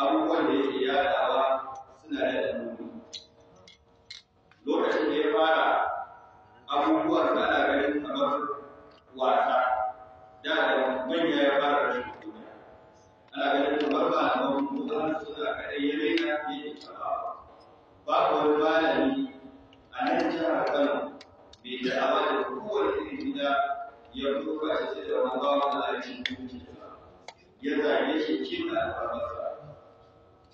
Abubuwan da yake yadawa suna da muni. Lokacin da ya fara abubuwan da ana ganin kamar wasa, da da manya ya fara rashin kunya. Ana ganin kamar ba a nan suna kaɗai ya raina yake tabawa. Babu wani malami a nan jihar Kano mai da'awa da kowane irin gida ya fito ba shi sai da wani bawan Allah ya ci mutuncinsa, ya zage shi kima alfarmarsa.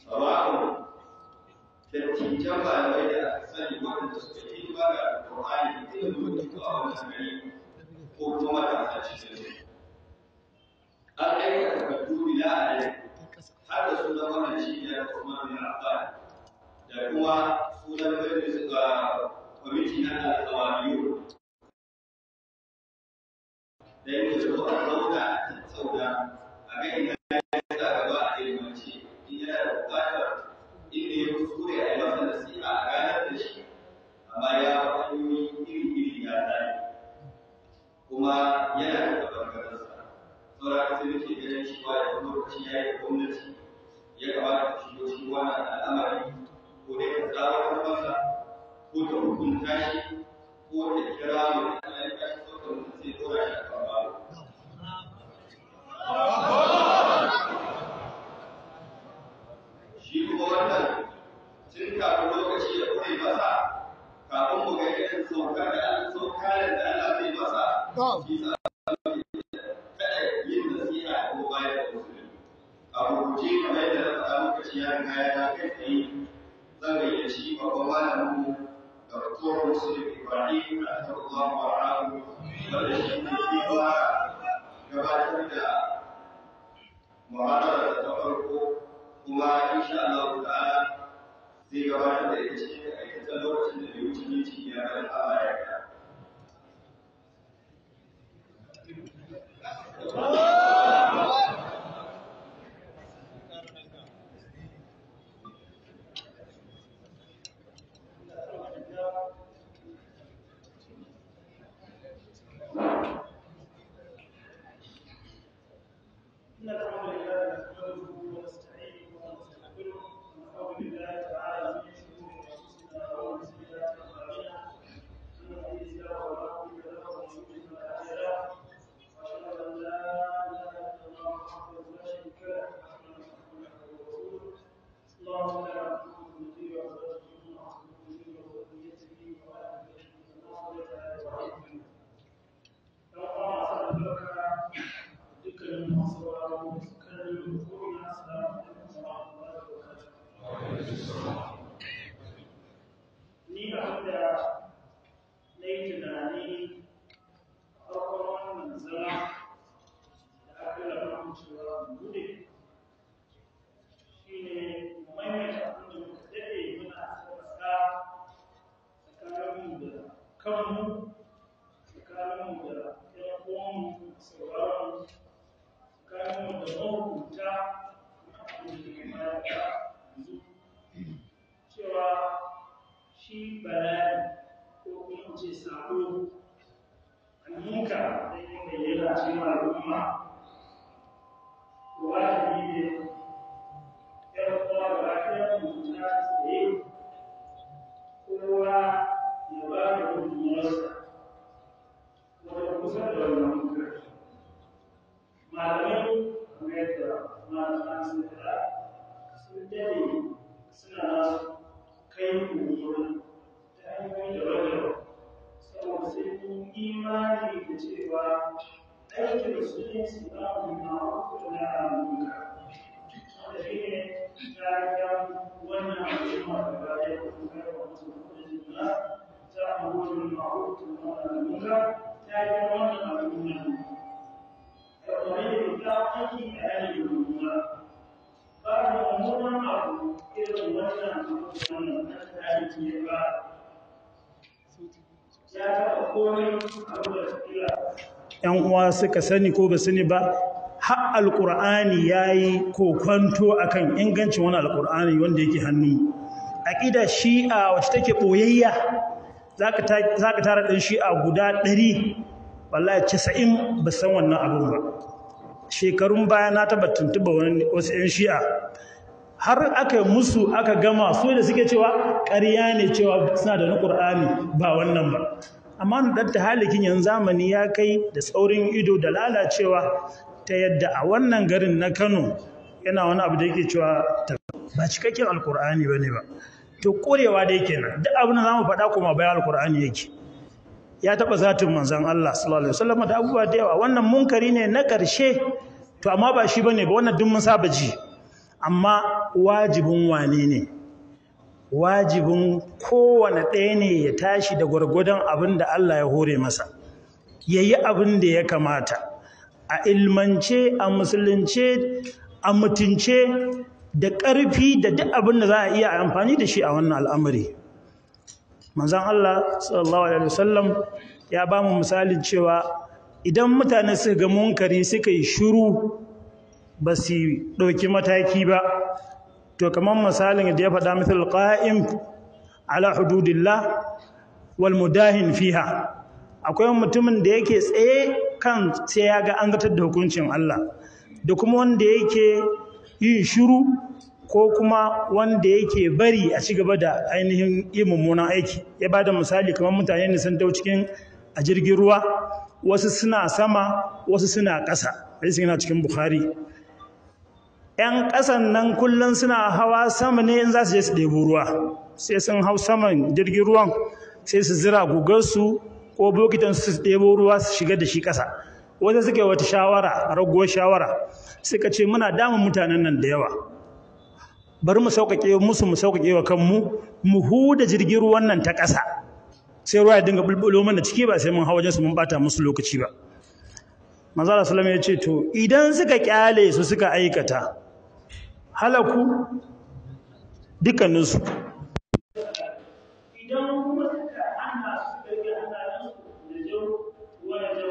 Sawa'un dattijan malamai da aka sani waɗanda suka yi hidima ga Alƙur'ani da ilimin rubutu a wannan gari ko kuma matasa cikin su. An aika takardu bila adadin har da sunan wannan cibiyar Usman bin Affan da kuma sunan kwamiti na alƙawariyu da yake so a zauna a tattauna a ga ina ya sa gaba a ilimance, in yana da buƙatar inda ya kuskure a yi masa nasiha a ganar da shi, amma ya hanyoyi iri-iri ya tsari kuma yana da gaban. Saboda haka sai muke ganin cewa yanzu lokaci ya yi, gwamnati ya kamata ta shigo cikin wannan al'amari, ko dai ta tsawatar masa, ko ta hukunta shi, ko ta kira mu da Allah ya tashi sauka mutum sai dora shi a kan babu. Shi kuma wannan tun kafin lokaci ya kure masa, kafin mu ga irin saukar da saukar da Allah zai masa, shi sa kada yin nasiha ko bayar da musulmi. A gurguje, kamar yadda na faɗa, lokaci ya riga ya kai tsaye, zan gayyaci babban malamin mu Dr. Muslim Ibrahim Rahimahullah wa ra'ahu, wanda shi ne zai fara gabatar da muhadarar ta farko, kuma insha Allah ta'ala zai gabatar da ita cikin takaitaccen lokacin da bai wuce minti 5 ba da Allah ya yarda. إن الحمد لله نحمده ونستعينه ونستغفره، ونعوذ بالله تعالى من شرور أنفسنا ومن سيئات أعمالنا. من يهده الله فلا مضل له ومن يضلل فلا هادي له. وأشهد أن لا إله إلا الله وحده لا شريك له، وأشهد أن محمدا عبده ورسوله. اللهم صل على محمد النبي وأزواجه وأصحابه وذريته وآل بيته كما صليت على إبراهيم. اللهم صل وسلم. Dukkanin masu sauraro da su kallo da ko'ina, assalamu alaikum wa rahmatullahi wa barakatuh. Ni abin da na yi tunani a farkon wannan zama da aka yi labarin cewa mu bude shi ne mu maimaita abin da muka daɗe muna faɗa tsakaninmu da kanmu, tsakaninmu da ‘yan uwanmu sauraron, tsakaninmu da mahukunta na abin da ke bayar da yanzu, cewa shi bala'i ko kuma in ce sabo almunka da ya bayyana cikin al'umma, wajibi ne ‘yan uwa gaba ɗaya mu tashi tsaye, kowa ya ba da gudunmawarsa wajen kusa da wannan munkar. Malamai, kamar yadda malaman sun faɗa, sun dade suna nasu kai komo ta hanyoyi daban-daban, saboda sai mun imani da cewa aikin su ne su ba mu ma'ruf wa nahy anil munkar, wanda shi ne taken wannan al'umma gaba ɗaya, ko kuma kai wa mutum da ta'muru bil ma'ruf wa tanhauna 'anil munkar. Taken wannan al'umma ne kamar yadda aiki a yanayin mummuna, babu mummunan abu irin wannan abu. Wannan na tarihi ya ba ya taɓa komai abu da kila ‘yan uwa suka sani ko ba sani ba, har alƙur'ani ya yi kokwanto akan ingancin wani alƙur'ani wanda yake hannunmu. Aƙida Shi'a wacce take ɓoyayya, za ka tara ɗan Shi'a guda 100, wallahi 90 ba san wannan abun ba. Shekarun baya na taɓa tuntuɓa wasu 'yan Shi'a. Har aka musu aka gama su da suke cewa ƙarya ne cewa suna da wani Qur'ani ba wannan ba. Amma dan halikin yanzu zamani ya kai da tsaurin ido da lalacewa ta yadda a wannan garin na Kano yana wani abu da yake cewa ba cikakken alkur'ani bane ba. To korewa dai kenan, duk abin da zamu faɗa kuma bayan alkur'ani yake. Ya taɓa zatin manzon Allah sallallahu alaihi wasallam da abubuwa da yawa. Wannan munkari ne na ƙarshe, to amma ba shi bane ba, wannan duk mun saba ji. Amma wajibin wane ne? Wajibin kowane ɗaya ne ya tashi da gwargwadon abin da Allah ya hore masa, ya yi abin da ya kamata a ilmance, a musulunce, a mutunce, da ƙarfi, da duk abin da za a iya amfani da shi a wannan al'amari. Manzon Allah sallallahu alaihi wasallam ya ba mu misalin cewa idan mutane suka ga munkari suka yi shiru ba su ɗauki mataki ba, to kamar misalin da ya faɗa, mithal qa'im ala hududillah wal mudahin fiha. Akwai mutumin da yake tsaye kan sai ya ga an zartar da hukuncin Allah, da kuma wanda yake yin shiru ko kuma wanda yake bari a ci gaba da ainihin yi mummunan aiki. Ya bada misali kamar mutane ne sun dau cikin a jirgin ruwa, wasu suna sama, wasu suna ƙasa. Hadisin yana cikin Bukhari. 'Yan ƙasan nan kullum suna hawa sama ne in za su je su ɗebo ruwa, sai sun hau saman jirgin ruwan sai su zira gugarsu ko bokitan su ɗebo ruwa su shiga da shi ƙasa. Wata suka yi wata shawara, raguwar shawara, suka ce muna damun mutanen nan da yawa, bari mu sauƙaƙe musu, mu sauƙaƙe wa kanmu, mu huda jirgin ruwan nan ta ƙasa, sai ruwa ya dinga bulbulo mana ciki, ba sai mun hau wajen su mun bata musu lokaci ba. Manzo Allah sallallahu alaihi wasallam ya ce to idan suka kyale su suka aikata, halaku dukkaninsu. Idan kuma suka hana su karɓi hannayensu da jau wani jau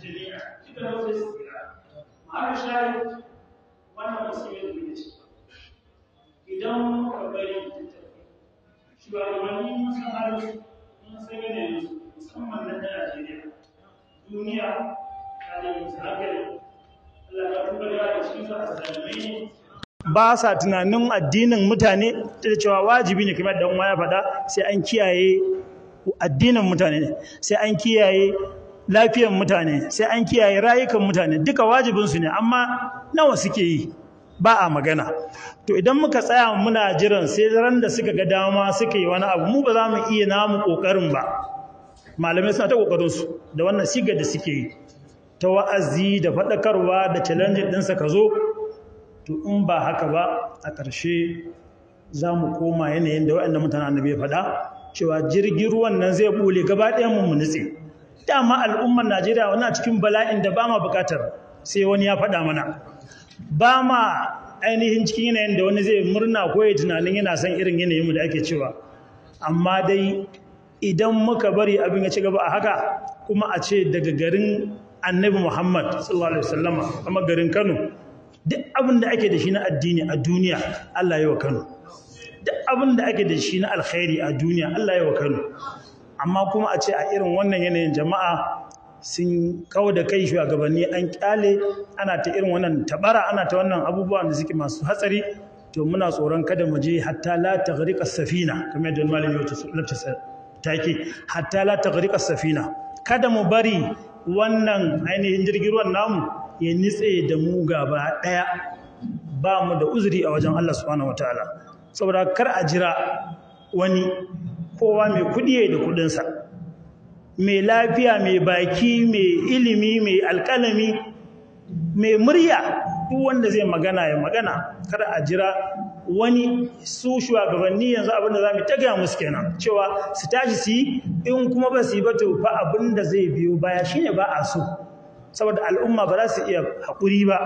jami'a, duka su tsira. Ma'ana shayi wannan musibar da muke ciki. Idan muka bari ta tafi, shugabanni mun san halin su, mun san yanayin su, musamman na Najeriya. Duniya ta da musu hankali. Allah ya tuba da cikin su azzalumai ne. Ba sa tunanin addinin mutane, da cewa wajibi ne kamar dan ya faɗa, sai an kiyaye addinin mutane, sai an kiyaye lafiyar mutane, sai an kiyaye rayukan mutane, duka wajibin su ne, amma nawa suke yi? Ba a magana. To idan muka tsaya muna jiran sai ran da suka ga dama suka yi wani abu, mu ba za mu iya namu kokarin ba. Malamai suna ta kokarin su da wannan sigar da suke yi ta wa'azi da faɗakarwa da challenge ɗinsa ka zo. To in ba haka ba, a ƙarshe za mu koma yanayin da waɗanda mutanen annabi ya faɗa cewa jirgin ruwan nan zai bule gaba ɗayan mu nutse. Dama al'ummar Najeriya wani cikin bala'in da ba ma buƙatar sai wani ya faɗa mana. Ba ma ainihin cikin yanayin da wani zai murna ko ya tunanin yana son irin yanayin mu da ake cewa. Amma dai idan muka bari abin ya ci gaba a haka, kuma a ce daga garin Annabi Muhammad sallallahu alaihi wasallama, kuma garin Kano, duk abin da ake da shi na addini a duniya Allah ya wa Kano, duk abin da ake da shi na alkhairi a duniya Allah ya wa Kano. Amma kuma a ce a irin wannan yanayin jama'a sun kawo da kai, shugabanni an kyale, ana ta irin wannan tabara, ana ta wannan abubuwan da suke masu hatsari. To muna tsoron kada mu je hatta la taghriqa safina, kamar yadda malami ya take, hatta la taghriqa safina, kada mu bari wannan ainihin jirgin ruwan namu ya nitse da mu gaba ɗaya. Ba mu da uzuri a wajen Allah subhanahu wataala. Saboda kar a jira wani, kowa mai kuɗi da kuɗinsa, mai lafiya, mai baki, mai ilimi, mai alƙalami, mai murya, duk wanda zai magana ya magana, kar a jira wani. Su shugabanni yanzu abin da za mu ta gaya musu kenan, cewa su tashi su yi, in kuma ba su yi ba to fa abin da zai biyo baya shine ba a so. Saboda al'umma ba za su iya haƙuri ba.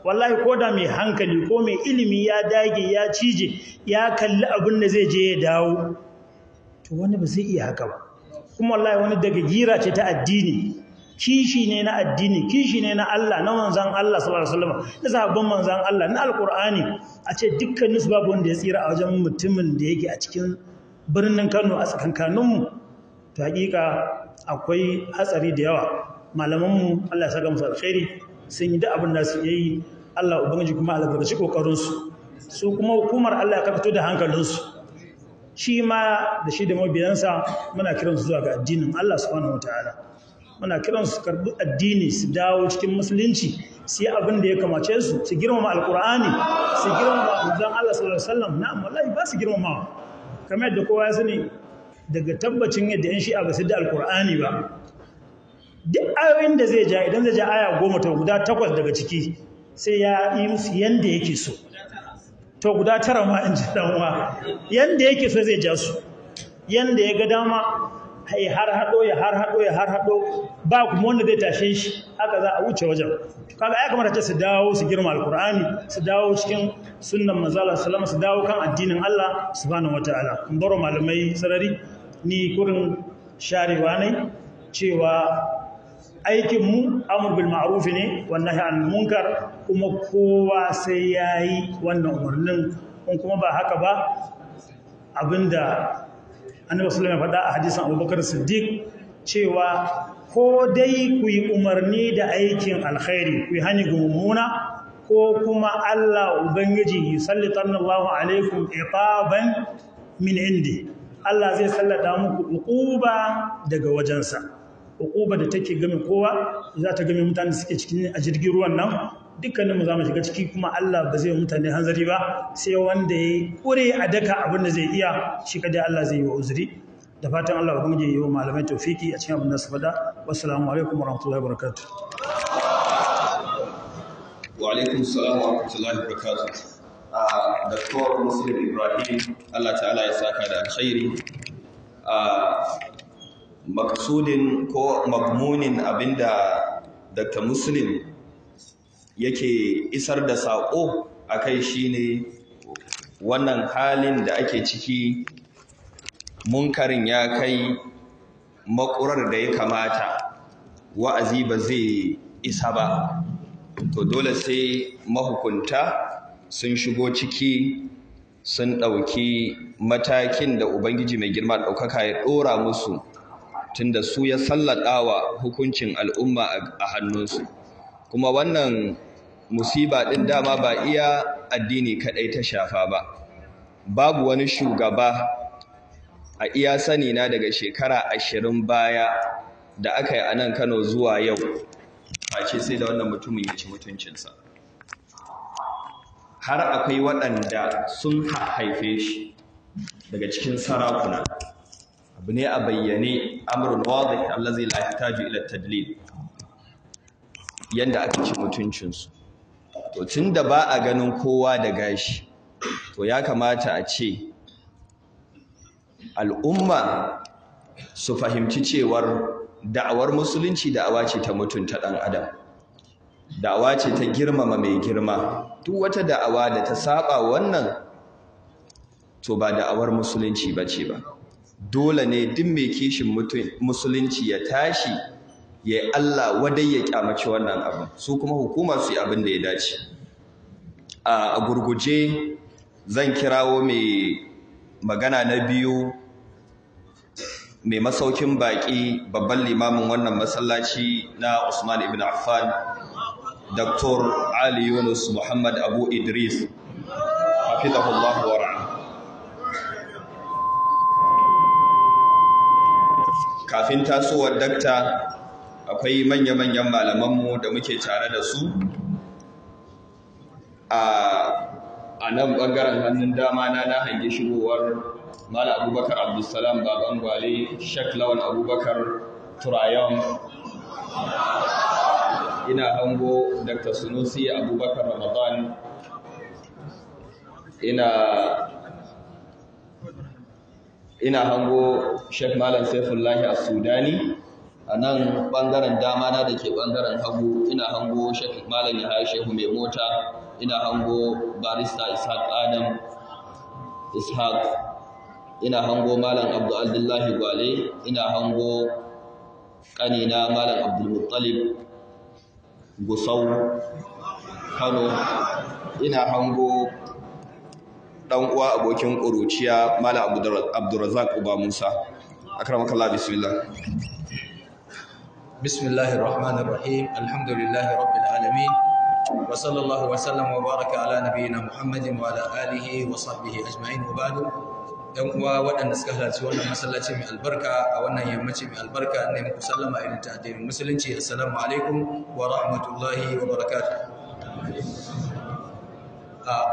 Wallahi ko da mai hankali ko mai ilimi ya dage ya cije ya kalli abin da zai je ya dawo, to wani ba zai iya haka ba. Kuma wallahi wani daga gira ce ta addini, kishi ne na addini, kishi ne na Allah, na manzon Allah sallallahu alaihi wasallam, na sahabban manzon Allah, na alqur'ani. A ce dukkanin su babu wanda ya tsira a wajen mutumin da yake a cikin birnin Kano a tsakankaninmu, to hakika akwai hatsari da yawa. Malamanmu Allah ya saka musu alkhairi, sun yi duk abin da su yi, Allah ubangiji kuma albarkaci kokarin su. Su kuma hukumar Allah ya karkato da hankalinsu. Shi ma da shi da mabiyansa muna kiransu zuwa ga addinin Allah subhanahu wataala. Muna kiransu su karbi addini, su dawo cikin musulunci, su yi abin da ya kamace su, su girmama alkur'ani, su girmama manzon Allah sallallahu alaihi wasallam. Na'am, wallahi ba su girmamawa. Kamar yadda kowa ya sani daga tabbacin yadda yan shi'a ba su da alkur'ani ba. Duk ayoyin da zai ja, idan zai ja aya 10 to guda 8 daga ciki sai ya yi musu yanda yake so. To guda 9 ma in ji dan uwa, yanda yake so zai ja su, yanda ya ga dama ya har hado ya har hado ya har hado, ba kuma wanda zai tashe shi, haka za a wuce wajen. Kaga ya kamata ce su dawo su girma alkur'ani, su dawo cikin sunnan manzo Allah sallallahu alaihi wasallam, su dawo kan addinin Allah subhanahu wataala. In baro malamai sarari, ni kurin sharewa ne cewa aikin mu amr bil ma'ruf ne wa nahy anil munkar, kuma kowa sai yayi wannan umarnin. In kuma ba haka ba, abinda Annabi sallallahu alaihi wasallam ya faɗa a hadisin Abubakar Siddiq cewa ko dai ku yi umarni da aikin alkhairi, ku yi hani ga mummuna, ko kuma Allah Ubangiji yusallitanallahu alaikum iqaban min indi, Allah zai sallata muku uquba daga wajensa. Uquba da take game kowa, za ta game mutane suke cikin a jirgin ruwan nan, dukkaninmu za mu shiga ciki, kuma Allah ba zai mutane hanzari ba, sai wanda ya kure a daka abin da zai iya, shi kadai Allah zai yi wa uzuri. Da fatan Allah ubangiji ya yi wa malamai tawfiki a cikin abin da su faɗa. Wassalamu alaikum warahmatullahi wabarakatuh. Wa alaikum salam wa rahmatullahi wa barakatuh. Dr. Muslim Ibrahim, Allah ta'ala ya saka da alkhairi. Maksudin ko magmunin abinda Dr. Muslim yake isar da saƙo a kai shine wannan halin da ake ciki, munkarin ya kai makurar da ya kamata wa'azi ba zai isa ba. To dole sai mahukunta sun shigo ciki, sun ɗauki matakin da Ubangiji mai girma ɗaukaka ya ɗora musu, tunda su ya salladawa hukuncin al'umma a hannunsu. Kuma wannan musiba ɗin dama ba iya addini kaɗai ta shafa ba. Babu wani shugaba a iya sani na daga shekara 20 baya da aka yi a nan Kano zuwa yau, face sai da wannan mutumin ya ci mutuncinsa. Har akwai waɗanda sun haife shi daga cikin sarakuna. Abu ne a bayyane, amrun wadih allazi la yahtaju ila tadlil, yanda aka ci mutuncinsu. To tunda ba a ganin kowa da gashi, to ya kamata a ce al'umma su fahimci cewar da'awar musulunci da'awa ce ta mutunta ɗan adam, da'awa ce ta girmama mai girma. Duk wata da'awa da ta saba wannan, to ba da'awar musulunci bace ba. Dole ne duk mai kishin musulunci ya tashi ya yi Allah wadai ya kyamaci wannan abin, su kuma hukuma su yi abin da ya dace. A gurguje zan kirawo mai magana na biyu, mai masaukin baki, babban limamin wannan masallaci na Usman ibn Affan, Dr. Ali Yunus Muhammad Abu Idris, hafizahullahu wa ra'a. Kafin tasowar dakta, akwai manya-manyan malamanmu da muke tare da su a nan ɓangaren hannun dama na hangi shigowar Malam Abubakar Abdulsalam Baban Gwale, Sheikh Lawan Abubakar Turayon, ina hango Dr. Sunusi Abubakar Ramadan, ina hango Sheikh Malam Saifullahi As-Sudani. A nan ɓangaren dama na da ke ɓangaren hagu ina hango Sheikh Malam Yahaya Shehu Mai Mota, ina hango Barista Ishaq Adam Ishaq, ina hango Malam Abdullahi Gwale, ina hango ƙanina Malam Abdulmuttalib Gusau Kano, ina hango ɗan uwa abokin ƙuruciya Malam Abdulrazak Uba Musa. Akramakallah, bismillah. Bismillahir Rahmanir Rahim. Alhamdulillahi Rabbil Alamin. Wa sallallahu wa sallam wa baraka ala nabiyyina Muhammadin wa ala alihi wa sahbihi ajma'in wa ba'du. Yan uwa waɗanda suka halarci wannan masallaci mai albarka a wannan yammaci mai albarka, ne muku sallama irin ta addinin musulunci: assalamu alaikum wa rahmatullahi wa barakatuh.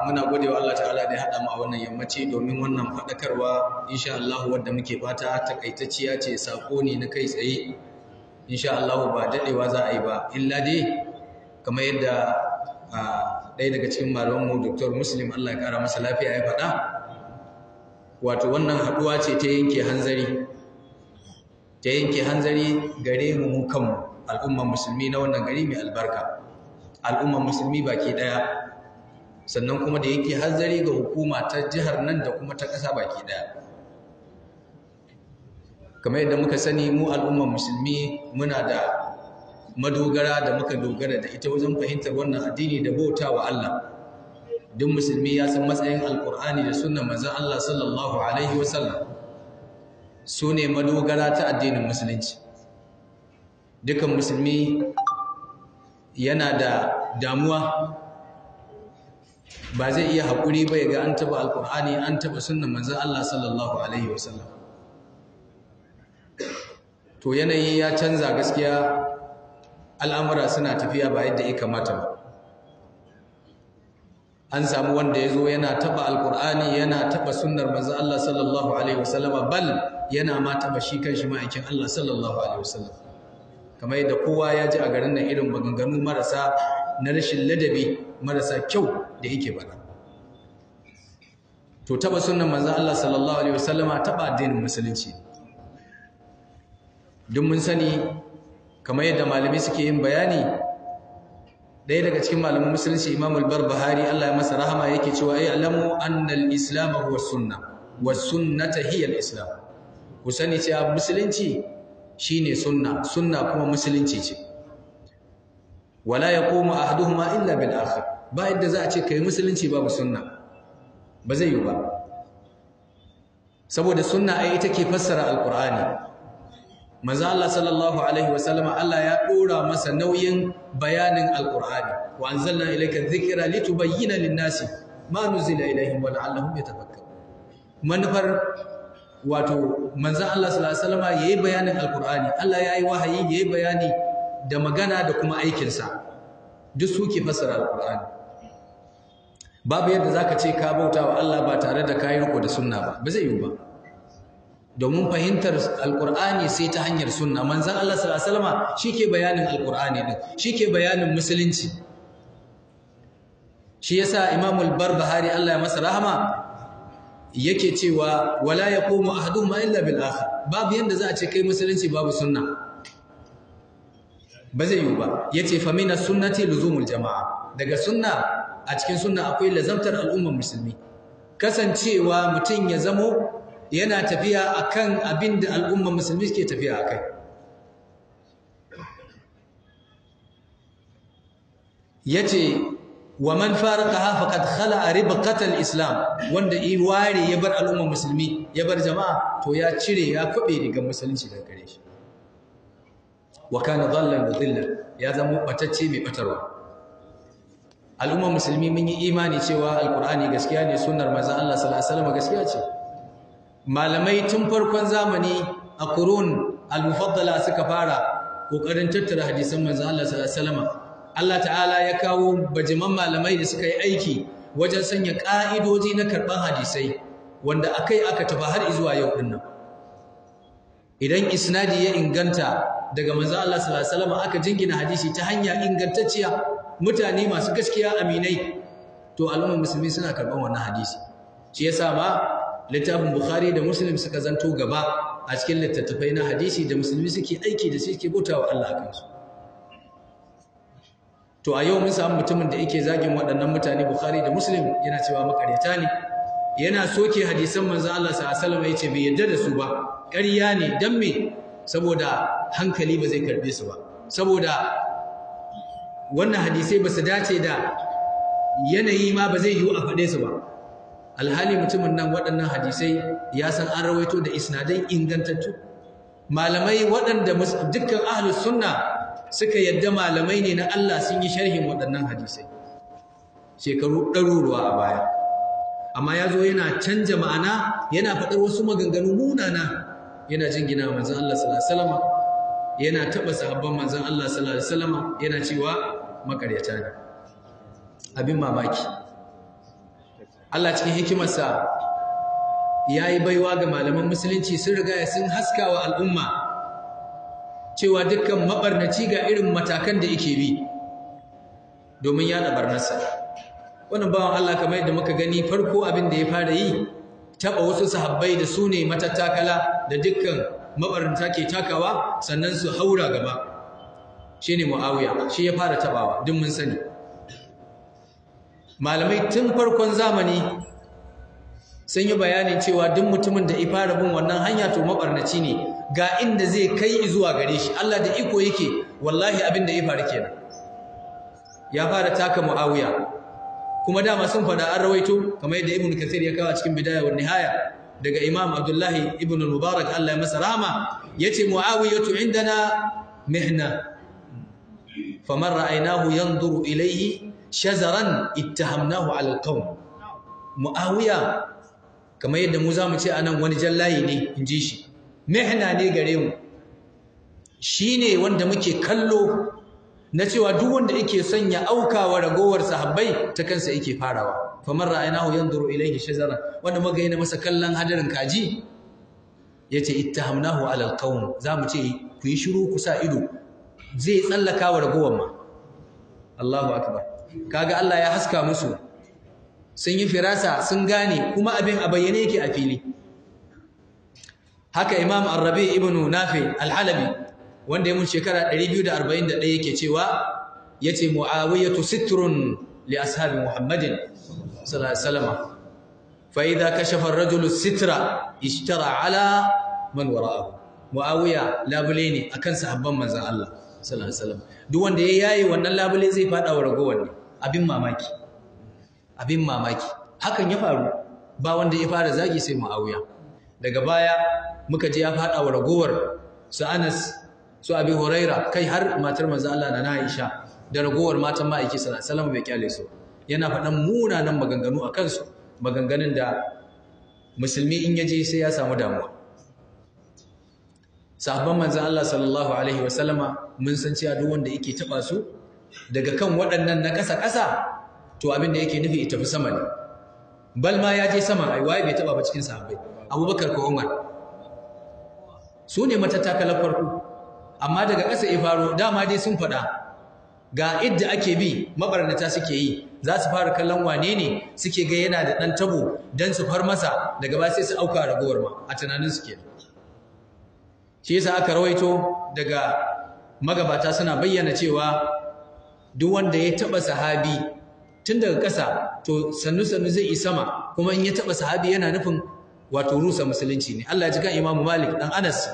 Muna gode wa Allah ta'ala da ya haɗa mu a wannan yammaci domin wannan faɗakarwa, insha Allah, wadda muke fata takaitacciya ce, sako ne na kai tsaye. Insha Allah ba daɗewa za a yi ba, illa dai kamar yadda ɗaya daga cikin malamanmu, Dr. Muslim, Allah ya ƙara masa lafiya, ya faɗa, wato wannan haɗuwa ce ta yanke hanzari, ta yanke hanzari gare mu mu kanmu al'ummar musulmi na wannan gari mai albarka, al'ummar musulmi baki ɗaya, sannan kuma da yake hanzari ga hukuma ta jihar nan da kuma ta ƙasa baki ɗaya. Kamar yadda muka sani, mu al'ummar musulmi muna da madogara da muka dogara da ita wajen fahimtar wannan addini da bauta wa Allah. Duk musulmi ya san matsayin Alkur'ani da sunnan manzon Allah sallallahu alaihi wasallam, su ne madogara ta addinin musulunci. Dukan musulmi yana da damuwa, ba zai iya haƙuri ba ya ga an taɓa Alkur'ani, an taɓa sunnan manzon Allah sallallahu alaihi wasallam. To yanayi ya canza gaskiya, al'amura suna tafiya ba yadda ya kamata ba. An samu wanda ya zo yana taɓa Alkur'ani, yana taɓa sunnar manzon Allah sallallahu alaihi wasallama, bal yana ma taɓa shi kanshi ma'aikin Allah sallallahu alaihi wasallam, kamar yadda kowa ya ji a garin nan irin maganganu marasa na rashin ladabi, marasa kyau da yake faɗa. To taɓa sunnar manzon Allah sallallahu alaihi wasallama taɓa addinin musulunci. Duk mun sani, kamar yadda malamai suke yin bayani, ɗaya daga cikin malaman musulunci, Imam al-Barbahari, Allah ya masa rahama, yake cewa: "Ai alamu anna al-islam huwa sunna wa sunnata hiya al-islam." Ku sani cewa musulunci shine sunna, sunna kuma musulunci ce. Wala yaqumu ahaduhuma illa bil akhar. Ba yadda za a ce kai musulunci babu sunna, ba zai yi ba, saboda sunna ai ita ke fassara Alqur'ani. Manzo Allah sallallahu alaihi wasallama, Allah ya dora masa nauyin bayanin Alqur'ani: "Wa anzalna ilayka dhikra litubayyana lin-nasi ma nuzila ilayhim wa la'allahum yatafakkarun." Manufar wato manzo Allah sallallahu alaihi wasallama yayi bayanin Alqur'ani, Allah yayi wahayi yayi bayani da magana da kuma aikin sa, duk suke fassara Alqur'ani. Babu yadda zaka ce ka bauta wa Allah ba tare da kayi riko da sunna ba, ba zai yiwu ba, domin fahimtar Alkur'ani sai ta hanyar sunna. Manzon Allah sallallahu alaihi wasallama shike bayanin Alkur'ani din, shike bayanin musulunci. Shi yasa Imam al-Barbahari, Allah ya masa rahama, yake cewa: "Wala yaqumu ahaduhuma illa bil akhar." Babu yanda za a ce kai musulunci babu sunna, ba zai yiwu ba. Yace: "Fa min sunnati luzumul jama'a." Daga sunna, a cikin sunna akwai lazamtar al'ummar musulmi, kasancewa mutum ya zamo yana tafiya akan abin da al'ummar musulmi suke tafiya akai. Yace: "Wa man faraqaha faqad khala'a ribqatal islam." Wanda i ware ya bar al'ummar musulmi, ya bar jama'a, to ya cire, ya kwabe rigar musulunci daga gare shi. Wa kana dhallan mudilla, ya zama batacce mai batarwa. Al'ummar musulmi mun yi imani cewa Alqur'ani gaskiya ne, sunnar manzon Allah sallallahu alaihi wasallam gaskiya ce. Malamai tun farkon zamani a qurun al-mufaddala suka fara kokarin tattara hadisan manzon Allah sallallahu alaihi wasallam. Allah ta'ala ya kawo bajiman malamai da suka yi aiki wajen sanya ka'idoji na karban hadisai, wanda akai aka tafi har zuwa yau dinnan. Idan isnadi ya inganta daga manzon Allah sallallahu alaihi wasallam, aka jingina hadisi ta hanya ingantacciya, mutane masu gaskiya, aminai, to al'ummar musulmi suna karban wannan hadisi. Shi yasa ma littafin Bukhari da Muslim suka zanto gaba a cikin littattafai na hadisi da musulmi suke aiki da suke bautawa Allah akan su. To a yau mun samu mutumin da yake zagin waɗannan mutane, Bukhari da Muslim, yana cewa makaryata ne, yana soke hadisan manzon Allah sallallahu alaihi wasallam, yace bai yarda da su ba, ƙarya ne. Dan me? Saboda hankali ba zai karbe su ba, saboda wannan hadisai ba su dace da yanayi ma, ba zai yiwu a faɗe su ba. Alhali mutumin nan waɗannan hadisai ya san an rawaito da isnadai ingantattu, malamai waɗanda dukkan ahlus sunna suka yadda malamai ne na Allah sun yi sharhin waɗannan hadisai shekaru ɗaruruwa a baya. Amma ya zo yana canja ma'ana, yana faɗar wasu maganganu munana, yana jingina manzon Allah sallallahu alaihi wasallam, yana taɓa sahabban manzon Allah sallallahu alaihi wasallam, yana cewa makaryata ne. Abin mamaki, Allah cikin hikimarsa ya yi baiwa ga malaman musulunci, sun riga sun haska wa al'umma cewa dukkan mabarnaci ga irin matakan da yake bi domin yaɗa barnarsa. Wannan bawan Allah kamar yadda muka gani, farko abin da ya fara yi taɓa wasu sahabbai da su ne matattakala da dukkan mabarnata ke takawa sannan su haura gaba, shine Muawiya, shi ya fara tabawa. Duk mun sani malamai tun farkon zamani sun yi bayanin cewa duk mutumin da ya fara bin wannan hanya to mabarnaci ne, ga inda zai kai zuwa gare shi. Allah da iko yake, wallahi abin da ya faru kenan. Ya fara taka Muawiya, kuma dama sun fada, an rawaito kamar yadda Ibn Kathir ya kawo cikin Bidaya wa Nihaya daga Imam Abdullahi ibn al-Mubarak, Allah ya masa rahama, yace Muawiyatu indana mihna, faman ra'aynahu yanzuru ilayhi shazaran ittahamnahu ala al-qawm. Muawiya kamar yadda mu zamu ce anan wani jallayi ne, inji shi, mihna ne gare mu, shine wanda muke kallo na cewa duk wanda yake son ya auka wa ragowar sahabbai ta kansa yake farawa. Faman ra'aynahu yanzuru ilayhi shazaran, wanda muka yana masa kallon hadarin kaji, yace ittahamnahu ala alqawm, zamu ce ku yi shiru ku sa ido, zai tsallaka wa ragowar ma. Allahu akbar. Kaga Allah ya haska musu, sun yi firasa, sun gane, kuma abin a bayyane yake a fili. Haka Imam Ar-Rabi ibn Nafi Al-Halabi, wanda ya mun shekara 241, yake cewa yace Muawiyatu sitrun li ashabi Muhammadin sallallahu alaihi wasallam, fa idha kashafa ar-rajulu sitra ishtara ala man wara'ahu. Muawiya labule ne akan sahabban manzon Allah sallallahu alaihi wasallam, duk wanda ya yaye wannan labule zai fada wa ragowar ne. Abin mamaki, abin mamaki, hakan ya faru, ba wanda ya fara zagi sai Muawiya. Daga baya muka ji ya fada wa ragowar su Anas, su Abi Huraira, kai har matar manzo Allah na Aisha da ragowar matan ma'aiki sallallahu alaihi wasallam bai kyale su. Yana faɗan munanan maganganu a kansu, maganganun da musulmi in yaje sai ya samu damuwa. Sahabban manzo Allah sallallahu alaihi wasallama mun san cewa duk wanda yake taba su daga kan waɗannan na ƙasa-ƙasa, to abin da yake nufi ita fi sama ne. Bal ma ya je sama, ai waye bai taba ba cikin sahabbai? Abubakar ko Umar, su ne matatakalar farko. Amma daga ƙasa ya faro, dama dai sun faɗa ga idda ake bi mabarnata suke yi, za su fara kallon wane ne suke ga yana da ɗan tabo don su far masa, daga ba sai su auka ragowar ma a tunanin su kenan. Shi yasa aka rawaito daga magabata suna bayyana cewa duk wanda ya taɓa sahabi tun daga ƙasa to sannu-sannu zai yi sama, kuma in ya taɓa sahabi yana nufin wato rusa musulunci ne. Allah ya ji kan Imam Malik dan Anas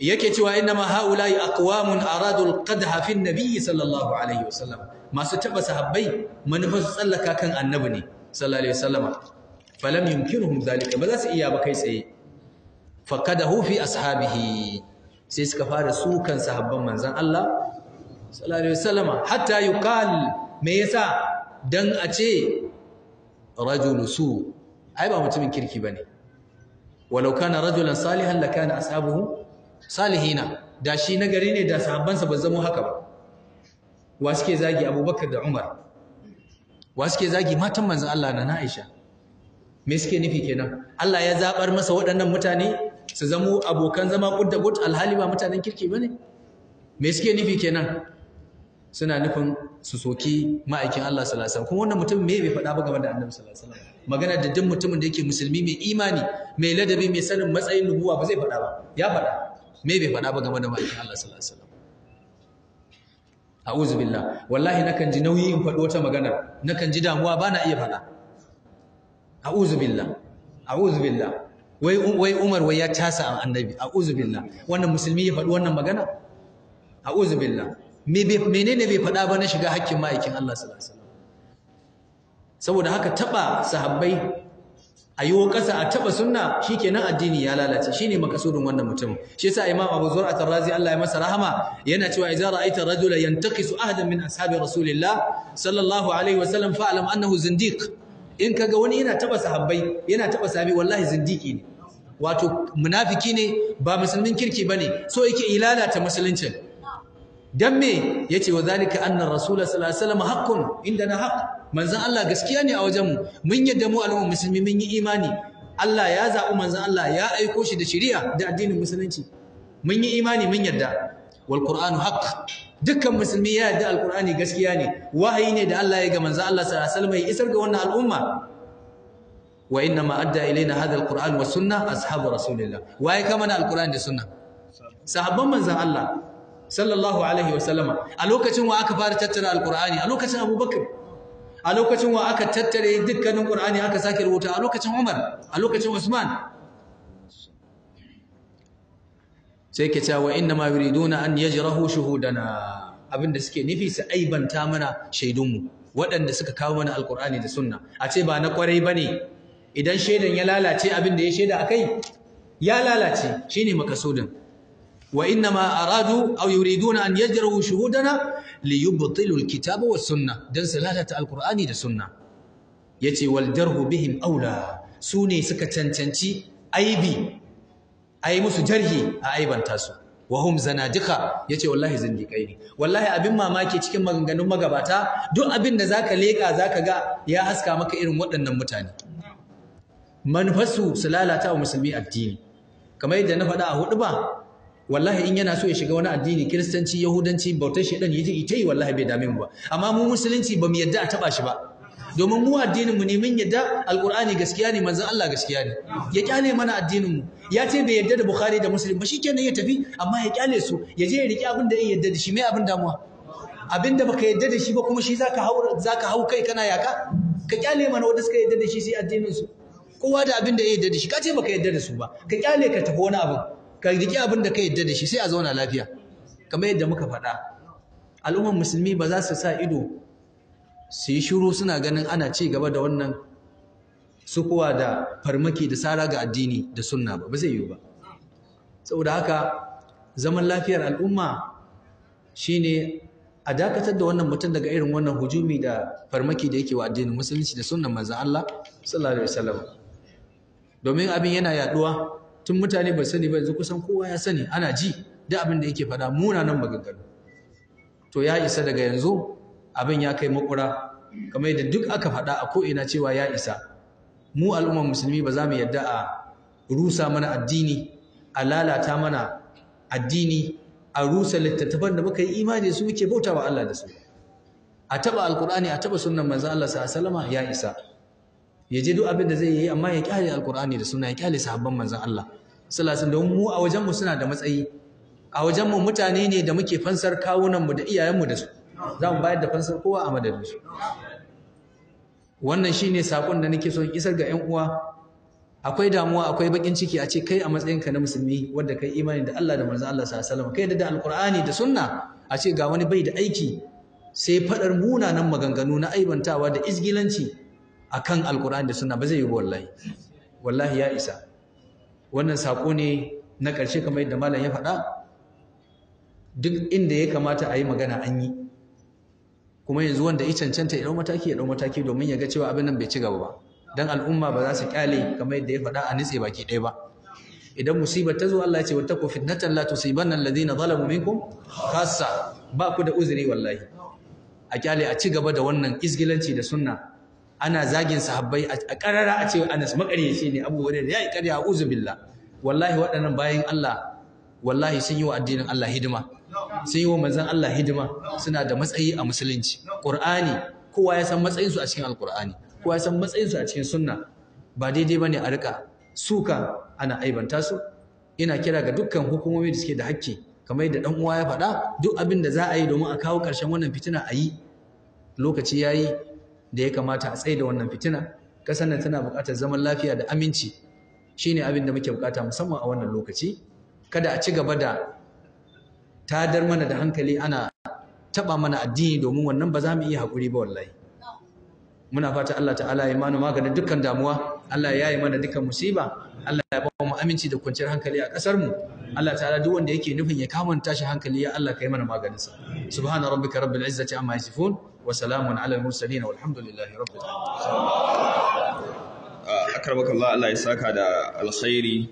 yake cewa innama haula'i aqwamun aradu alqadha fi an-nabiy sallallahu alaihi wasallam. Masu taba sahabbai manufar su tsallaka kan annabi ne sallallahu alaihi wasallama, falam yumkinuhum zalika, ba za su iya ba kai tsaye. Faqadahu fi ashabihi, sai suka fara sukan sahabban manzon Allah sallallahu alaihi wasallama, hatta yuqal, me yasa? Dan a ce rajulu su, ai ba mutumin kirki bane. Walau kana rajulan salihan lakana ashabuhu salihina, da shi nagari ne da sahabbansa ba zamo haka ba. Wa suke zagi? Abubakar da Umar. Wa suke zagi? Matan manzon Allah na Aisha. Me suke nufi kenan? Allah ya zabar masa waɗannan mutane su zamo abokan zama kud da kud, alhali ba mutanen kirki bane. Me suke nufi kenan? Suna nufin su soki ma'aikin Allah sallallahu alaihi wasallam. Kuma wannan mutum me bai faɗa ba game da Annabi sallallahu alaihi wasallam? Magana da duk mutumin da yake musulmi mai imani, mai ladabi, mai sanin matsayin nubuwa ba zai faɗa ba. Ya faɗa. Me bai faɗa ba game da ma'aikin Allah sallallahu alaihi wasallam? A'udhu billah. Wallahi nakan ji nauyi in faɗo wata magana, nakan ji damuwa bana iya faɗa. A'udhu billah. A'udhu billah. Wai wai Umar wai ya tasa Annabi. A'udhu billah. Wannan musulmi ya faɗi wannan magana? A'udhu billah. Menene bai faɗa ba na shiga hakkin ma'aikin Allah sallallahu alaihi wasallam? Saboda haka taba sahabbai A yiwo ƙasa a taɓa sunna, shikenan addini ya lalace. Shine makasudin wannan mutumin. Shi yasa Imam Abu Zur'a Ar-Razi, Allah ya masa rahama, yana cewa: "Idza ra'aita rajula yantaqisu ahadan min ashabi Rasulillah sallallahu alaihi wasallam, fa'lam annahu zindiq." In kaga wani yana taɓa sahabbai, yana taɓa sahabi, wallahi zindiki ne, wato munafiki ne, ba musulmin kirki bane, so yake ilalata musuluncin. Dan me yace? Wa zalika anna Rasul sallallahu alaihi wasallam haqqun indana haqq. Manzon Allah gaskiya ne a wajen mu. Mun yadda mu al'umma musulmi mun yi imani Allah ya zabi manzon Allah, ya aiko shi da shari'a da addinin musulunci. Mun yi imani, mun yadda. Wal Qur'anu haqq. Dukkan musulmi ya yadda Alqur'ani gaskiya ne, wahayi ne da Allah ya ga manzon Allah sallallahu alaihi wasallam ya isar ga wannan al'umma. Wa inna ma adda ilaina hadha alquran was sunnah ashabu Rasulillah. Waye kama na Alqur'ani da sunna? Sahabban manzon Allah sallallahu alaihi wasallama. A lokacin wa aka fara tattara Alqur'ani? A lokacin Abubakar. A lokacin wa aka tattare dukkanin Qur'ani aka sake rubuta? A lokacin Umar, a lokacin Usman. Sai ke cewa: "Inna ma yuriduna an yajrahu shuhudana." Abinda suke nufi, su aibanta mana shaidunmu, waɗanda suka kawo mana Alqur'ani da sunna, a ce ba na kwarai bane. Idan shaidan ya lalace, abin da ya shaida akai ya lalace. Shine makasudin. Wa inna ma aradu aw yuriduna an yajrahu shuhudana liyubtilu alkitaba was sunna, dan su lalata Alqur'ani da sunna. Yace: "Wal jarhu bihim aula." Sune suka cancanci aibi, ai musu jarhi, a aibanta su. Wa hum zanadika. Yace wallahi zindiƙai ne. Wallahi abin mamaki, cikin maganganun magabata, duk abin da zaka leka zaka ga ya haska maka irin waɗannan mutane, manufarsu su lalata wa musulmi addini. Kamar yadda na faɗa a hudu ba, wallahi in yana so ya shiga wani addini, Kiristanci, Yahudanci, bautar shedan, yaji ita yi, wallahi bai dame mu ba. Amma mu musulunci ba mu yadda a taba shi ba, domin mu addinin mu ne. Mun yadda Alqur'ani gaskiya ne, manzon Allah gaskiya ne. Ya kyale mana addinin mu. Ya ce bai yadda da Bukhari da Muslim ba, shikenan, ya tafi, amma ya kyale su, ya je ya riki abin da ya yadda da shi. Mai abin damuwa? Abin da baka yadda da shi ba kuma shi zaka hau kai kana yaka? Ka kyale mana wanda suka yadda da shi, sai addinin su. Kowa da abin da ya yadda da shi. Ka ce baka yadda da su ba, ka kyale, ka tafi wani abin, ka riki abin da ka yadda da shi, sai a zauna lafiya. Kamar yadda muka faɗa, al'ummar musulmi ba za su sa ido su yi shiru suna ganin ana ci gaba da wannan sukuwa da farmaki da sara ga addini da sunna ba. Ba zai yiwu ba. Saboda haka, zaman lafiyar al'umma shine a dakatar da wannan mutum daga irin wannan hujumi da farmaki da yake wa addinin musulunci da sunnan manzon Allah sallallahu alaihi wasallam, domin abin yana yaduwa. Tun mutane ba sani ba, yanzu kusan kowa ya sani, ana ji da abin da yake faɗa, munanan maganganu. To ya isa. Daga yanzu abin ya kai makura, kamar yadda duk aka faɗa a ko'ina cewa ya isa. Mu al'ummar musulmi ba za mu yadda a rusa mana addini, a lalata mana addini, a rusa littattafan da muka yi imani su, muke bauta wa Allah da su, a taɓa Alƙur'ani, a taɓa sunnan manzon Allah sallallahu alaihi. Ya isa. Ya je duk abin da zai yi, amma ya kyale Alƙur'ani da sunna, ya kyale sahabban manzon Allah sallallahu alaihi. Don mu a wajen mu suna da matsayi. A wajen mu mutane ne da muke fansar kawunan mu da iyayen mu da su. Za mu bayar da fansar kowa a madadin su. Wannan shine sakon da nake son isar ga ƴan uwa. Akwai damuwa, akwai bakin ciki a ce kai a matsayinka na musulmi, wanda kai imani da Allah da manzon Allah sallallahu alaihi wasallam, kai da Alqur'ani da sunna, a ce ga wani bai da aiki sai fadar munanan maganganu na aibantawa da izgilanci akan Alqur'ani da sunna. Ba zai yi ba wallahi. Wallahi ya isa. Wannan sako ne na ƙarshe. Kamar yadda malam ya faɗa, duk inda ya kamata a yi magana an yi. Kuma yanzu wanda ya cancanta ya ɗau mataki, ya ɗau mataki, domin ya ga cewa abin nan bai ci gaba ba, dan al'umma ba za su kyale, kamar yadda ya faɗa, a nitse baki ɗaya ba. Idan musibar ta zo, Allah ya ce: "Wattaqu fitnatan la tusibanna alladhina zalamu minkum khassa." Ba ku da uzuri wallahi. A kyale a ci gaba da wannan izgilanci da sunna, ana zagin sahabbai a karara, a ce Anas makaryaci ne, Abu Hurairah yayi ƙarya, a'uzu billah. Wallahi waɗannan bayin Allah, wallahi sun yi wa addinin Allah hidima, sun yi wa manzon Allah hidima, suna da matsayi a musulunci. Qur'ani, kowa ya san matsayinsu a cikin Alqur'ani, kowa ya san matsayinsu a cikin sunna. Ba daidai bane a rika suka, ana aibanta su. Ina kira ga dukkan hukumomi da suke da hakki, kamar yadda dan uwa ya faɗa, duk abin da za a yi domin a kawo ƙarshen wannan fitina, a yi. Lokaci yayi da ya kamata a tsaye da wannan fitina. Ƙasar nan tana buƙatar zaman lafiya da aminci. Shine abin da muke buƙata, musamman a wannan lokaci. Kada a ci gaba da tadar mana da hankali, ana taɓa mana addini, domin wannan ba za mu iya haƙuri ba wallahi. Muna fata Allah ta'ala ya mana maganin dukkan damuwa, Allah ya yi mana dukkan musiba, Allah ya ba mu aminci da kwanciyar hankali a kasar mu. Allah ta'ala duk wanda yake nufin ya kamanta shi hankali, ya Allah kai mana maganin sa. Subhana rabbika rabbil izzati amma yasifun wa salamun ala al mursalin, walhamdulillahi rabbil alamin. Akarbakallah, Allah ya saka da alkhairi.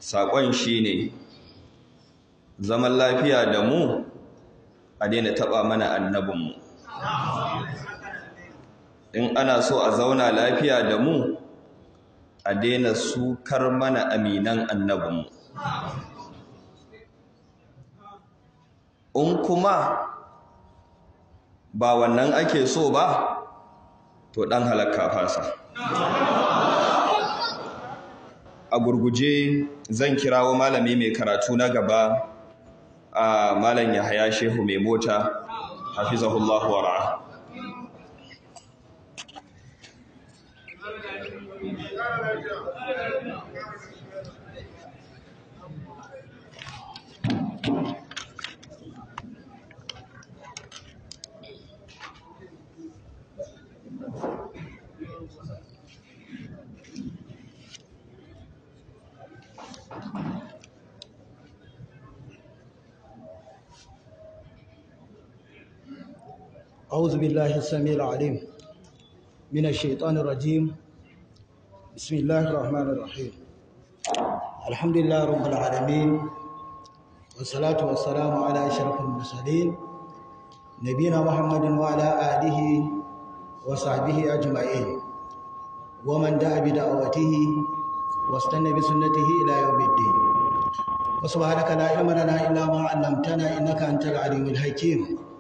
Sakon shine zaman lafiya da mu a daina taba mana annabinmu. In ana so a zauna lafiya da mu, a daina sukar mana aminan annabinmu. In kuma ba wannan ake so ba, to dan halakka fasa. A gurguje zan kirawo malami mai karatu na gaba, a Malam Yahaya Shehu Mai Mota, hafizahullahu wara'a. أعوذ بالله السميع العليم من الشيطان الرجيم. بسم الله الرحمن الرحيم. الحمد لله رب العالمين، والصلاة والسلام على أشرف المرسلين، نبينا محمد وعلى آله وصحبه أجمعين، ومن دعا بدعوته واستنى بسنته إلى يوم الدين. وسبحانك لا علم لنا إلا ما علمتنا إنك أنت العليم الحكيم.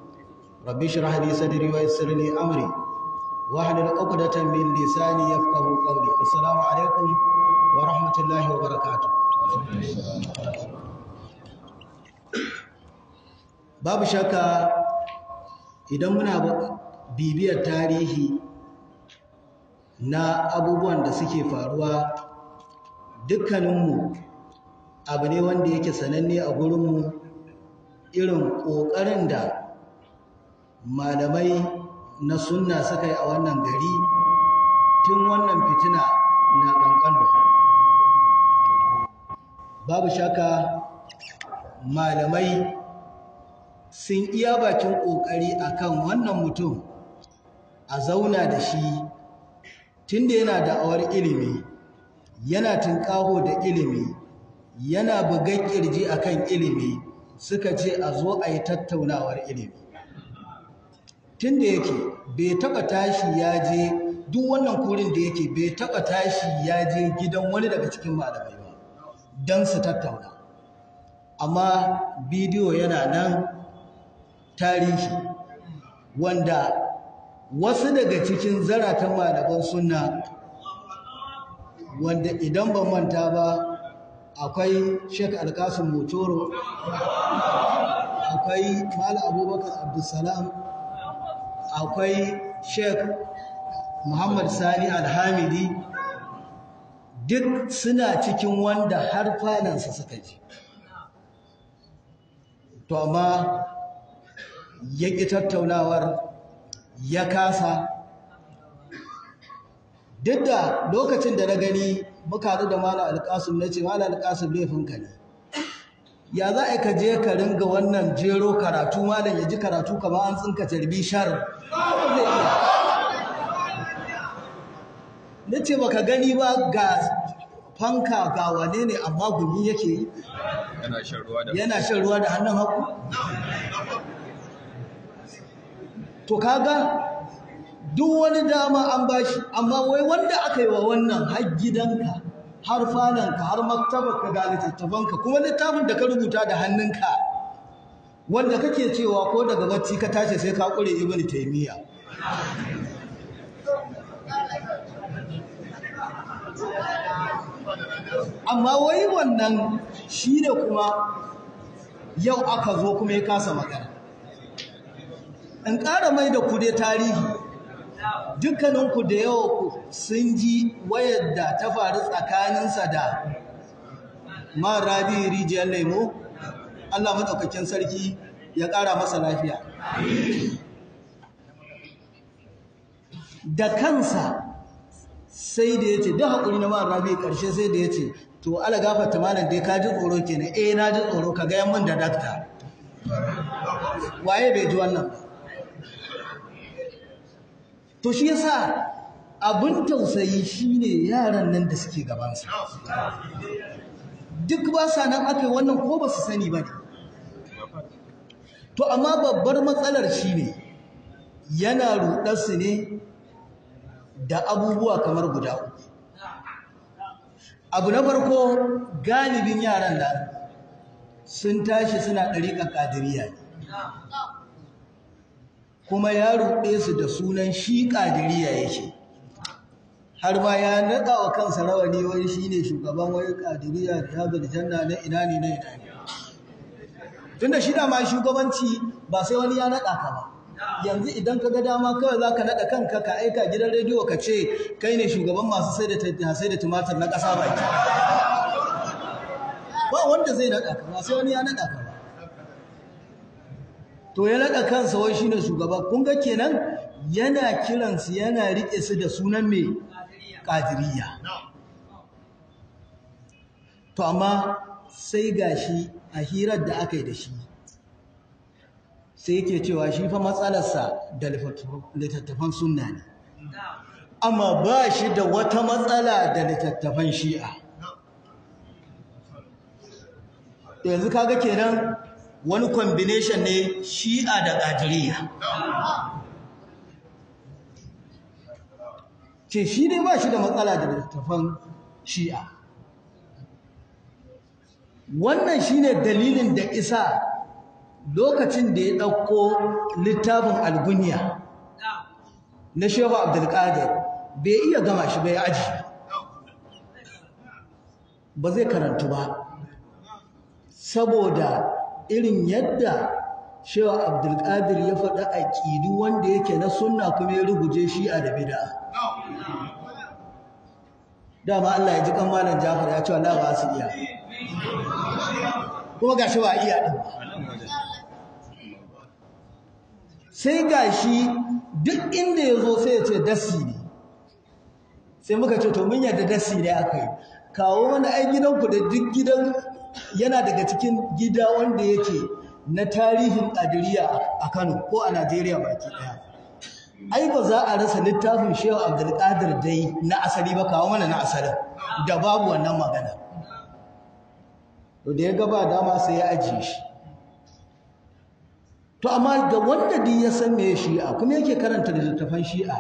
ربي اشرح لي صدري ويسر لي امري واحلل عقدة من لساني يفقهوا قولي. السلام عليكم ورحمة الله وبركاته. Babu shakka idan muna bibiyar tarihi na abubuwan da suke faruwa, dukkaninmu abu ne wanda yake sananne a gurinmu irin ƙoƙarin da malamai na sunna suka yi a wannan gari tun wannan fitina na ƙanƙanwa. Babu shakka malamai sun iya bakin ƙoƙari akan wannan mutum a zauna da shi, tunda yana da'awar ilimi, yana tunƙaho da ilimi, yana bugan ƙirji akan ilimi, suka ce a zo a yi tattaunawar ilimi. Tunda yake bai taba tashi ya je duk wannan kurin da yake, bai taba tashi ya je gidan wani daga cikin malamai ba don su tattauna. Amma bidiyo yana nan tarihi wanda wasu daga cikin zaratan malaman sunna, wanda idan ban manta ba akwai Sheikh Alkasim Motoro, akwai Malam Abubakar Abdulsalam, akwai Sheikh Muhammad Sani Alhamidi, duk suna cikin wanda har falansa suka ji. To amma ya ƙi tattaunawar, ya kasa. Duk da lokacin da na gani muka haɗu da Malam Alkasim, na ce Malam Alkasim laifinka ne, ya za a ka je ka ringa wannan jero karatu, malam ya ji karatu kamar an tsinka carbi shar. Na ce baka gani ba, ga fanka ga wane ne, amma gumi yake yi, yana shan ruwa da hannun hagu. To kaga duk wani dama an bashi, amma wai wanda aka yi wa wannan har gidanka, har falanka, har maktabarka, ga littattafanka, kuma littafin da ka rubuta da hannunka, wanda kake cewa ko daga bacci ka tashi sai ka kure Ibn Taymiyyah. Amma wai wannan shi ne kuma yau aka zo kuma ya kasa magana. In ƙara mai da ku dai tarihi, dukkaninku da yawa ku sun ji wayar da ta faru tsakaninsa da Marabi Rijiyar Lemo. Allah maɗaukakin sarki ya ƙara masa lafiya. Da kansa sai da ya ce da haƙuri na mara rabi ƙarshe, sai da ya ce, "To, ala gafarta malam, dai ka ji tsoro kenan." "Eh, na ji tsoro, ka gayan min da dakta." Waye bai ji wannan? To, shi yasa abin tausayi shine yaran nan da suke gabansa duk ba sa nan aka yi wannan, ko ba su sani ba ne. To, amma babbar matsalar shine yana ruɗarsu ne da abubuwa kamar guda uku. Abu na farko, galibin yaran da sun tashi suna ɗariƙar ƙadiriya ne, kuma ya ruɗe su da sunan shi ƙadiriya yake, har ma ya naɗa wa kansa rawani, wani shi ne shugaban wani ƙadiriya da ya janna na ina ne, na ina ne. Tunda shi dama shugabanci ba sai wani ya naɗa ka ba. Yanzu idan ka ga dama kawai za ka naɗa kanka, ka aika gidan rediyo ka ce kai ne shugaban masu sai da tumatir na ƙasa baki. Ba wanda zai naɗa ka, ba sai wani ya naɗa ka ba. To, ya naɗa kansa wai shine shugaba. Kun ga kenan yana kiransu, yana riƙe su da sunan mai ƙadiriya. To, amma sai gashi a hirar da aka yi da shi, sai yake cewa shi fa matsalarsa da littattafan sunna ne, amma ba shi da wata matsala da littattafan Shi'a. Yanzu kaga kenan wani combination ne, Shi'a da Ƙadiriya. Ce shi ne ba shi da matsala da littattafan Shi'a. Wannan shine dalilin da isa lokacin da ya ɗauko littafin Algunya na Shehu Abdulkadir, bai iya gama shi bai aji, ba zai karantu ba, saboda irin yadda Shehu Abdulkadir ya faɗi aƙidu wanda yake na sunna, kuma ya ruguje Shi'a da bid'a. Dama Allah ya ji kan Malam Jafar, ya ce Allah ba su iya, kuma gashi ba iya din. Sai gashi duk inda ya zo sai ya ce dasi ne. Sai muka ce, "To, mun yarda dasi ne aka yi, kawo mana. Ai gidanku da duk gidan yana daga cikin gida wanda yake na tarihin Ƙadiriya a Kano ko a Najeriya baki ɗaya. Ai ba za a rasa littafin Shehu Abdulkadir dai na asali ba, kawo mana na asalin da babu wannan magana." To, da ya gaba dama sai ya ajiye shi. To, amma ga wanda duk ya san me Shi'a, kuma yake karanta littattafan Shi'a,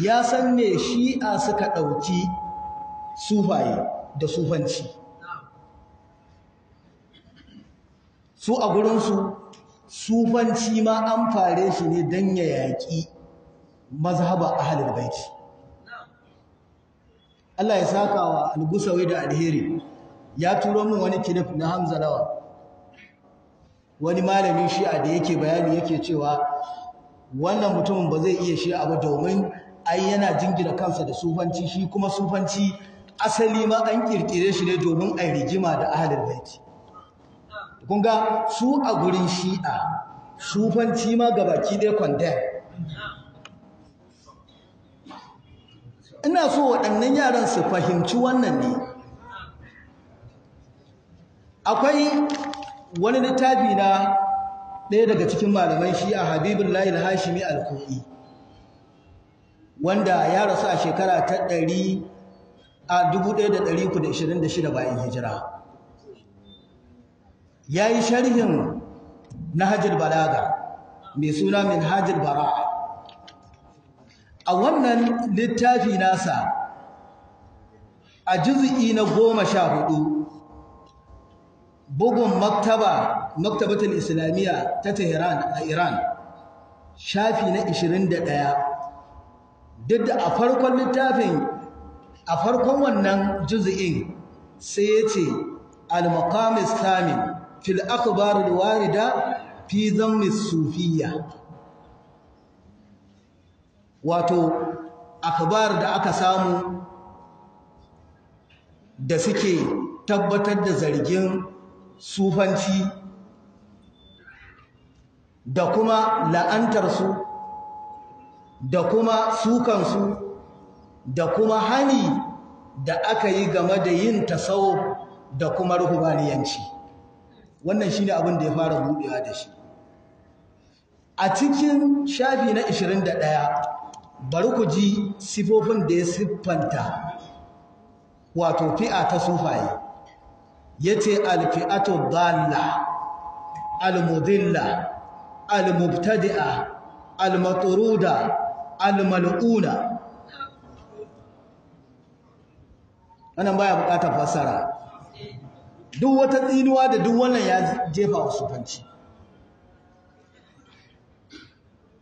ya san me Shi'a suka ɗauki sufaye da sufanci. Su a gurinsu, sufanci ma an fare shi ne don ya yaƙi mazhaba Ahlul Baiti. Allah ya saka wa Algusawi da alheri, ya turo min wani clip na Hamza Lawa, wani malamin Shi'a da yake bayani, yake cewa wannan mutumin ba zai iya Shi'a ba, domin ai yana jingina kansa da sufanci, shi kuma sufanci asali ma an kirkire shi ne domin ai rigima da Ahlul Baiti. Kun ga su a gurin Shi'a, sufanci ma gabaki ɗaya condemn. Ina so waɗannan yaran su fahimci wannan ne. Akwai wani littafi na ɗaya daga cikin malaman Shi'a, Habibullahi Hashimi Al-Ku'i, wanda ya rasu a shekara ta 1326 bayan hijira. Ya yi sharhin Nahjul Balaga mai suna Minhajul Bara'a. A wannan littafi nasa, a juz'i na 14, bugun maktaba Maktabatul Islamiyya ta Tehran a Iran, shafi na 21, duk da a farkon littafin, a farkon wannan juz'in, sai ya ce al-maqam thamin fil akhbar al-warida fi dhammi sufiyya, wato akhbar da aka samu da suke tabbatar da zargin sufanci da kuma la'antarsu. da kuma sukansu da kuma hani da aka yi game da yin tasawuf da kuma ruhubaniyanci. Wannan shine abin da ya fara buɗewa da shi. A cikin shafi na 21, bari ku ji sifofin da ya siffanta wato fi'a ta sufaye. Yace alfi'atu dalla, almudilla, almubtadi'a, almatruda, almal'una. Wannan baya bukatar fassara. Duk wata tsinuwa da duk wannan ya jefa wa sufanci.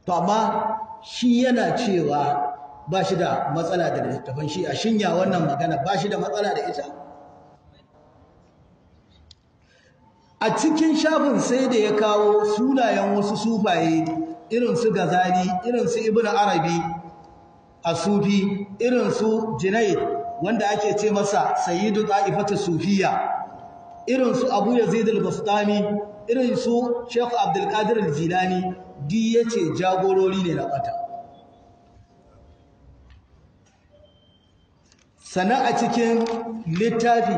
To amma shi yana cewa ba shi da matsala da littattafan shi a shinya wannan magana ba shi da matsala da ita. A cikin shafin sai da ya kawo sunayen wasu sufaye irin su Gazali, irin su Ibn Arabi a Sufi, irin su Junaid wanda ake ce masa Sayyidu Ta'ifatu Sufiya, irin su Abu Yazid al-Bustami, irin su Sheikh Abdul Qadir al-Jilani, duk yace jagorori ne na bata. Sannan a cikin littafi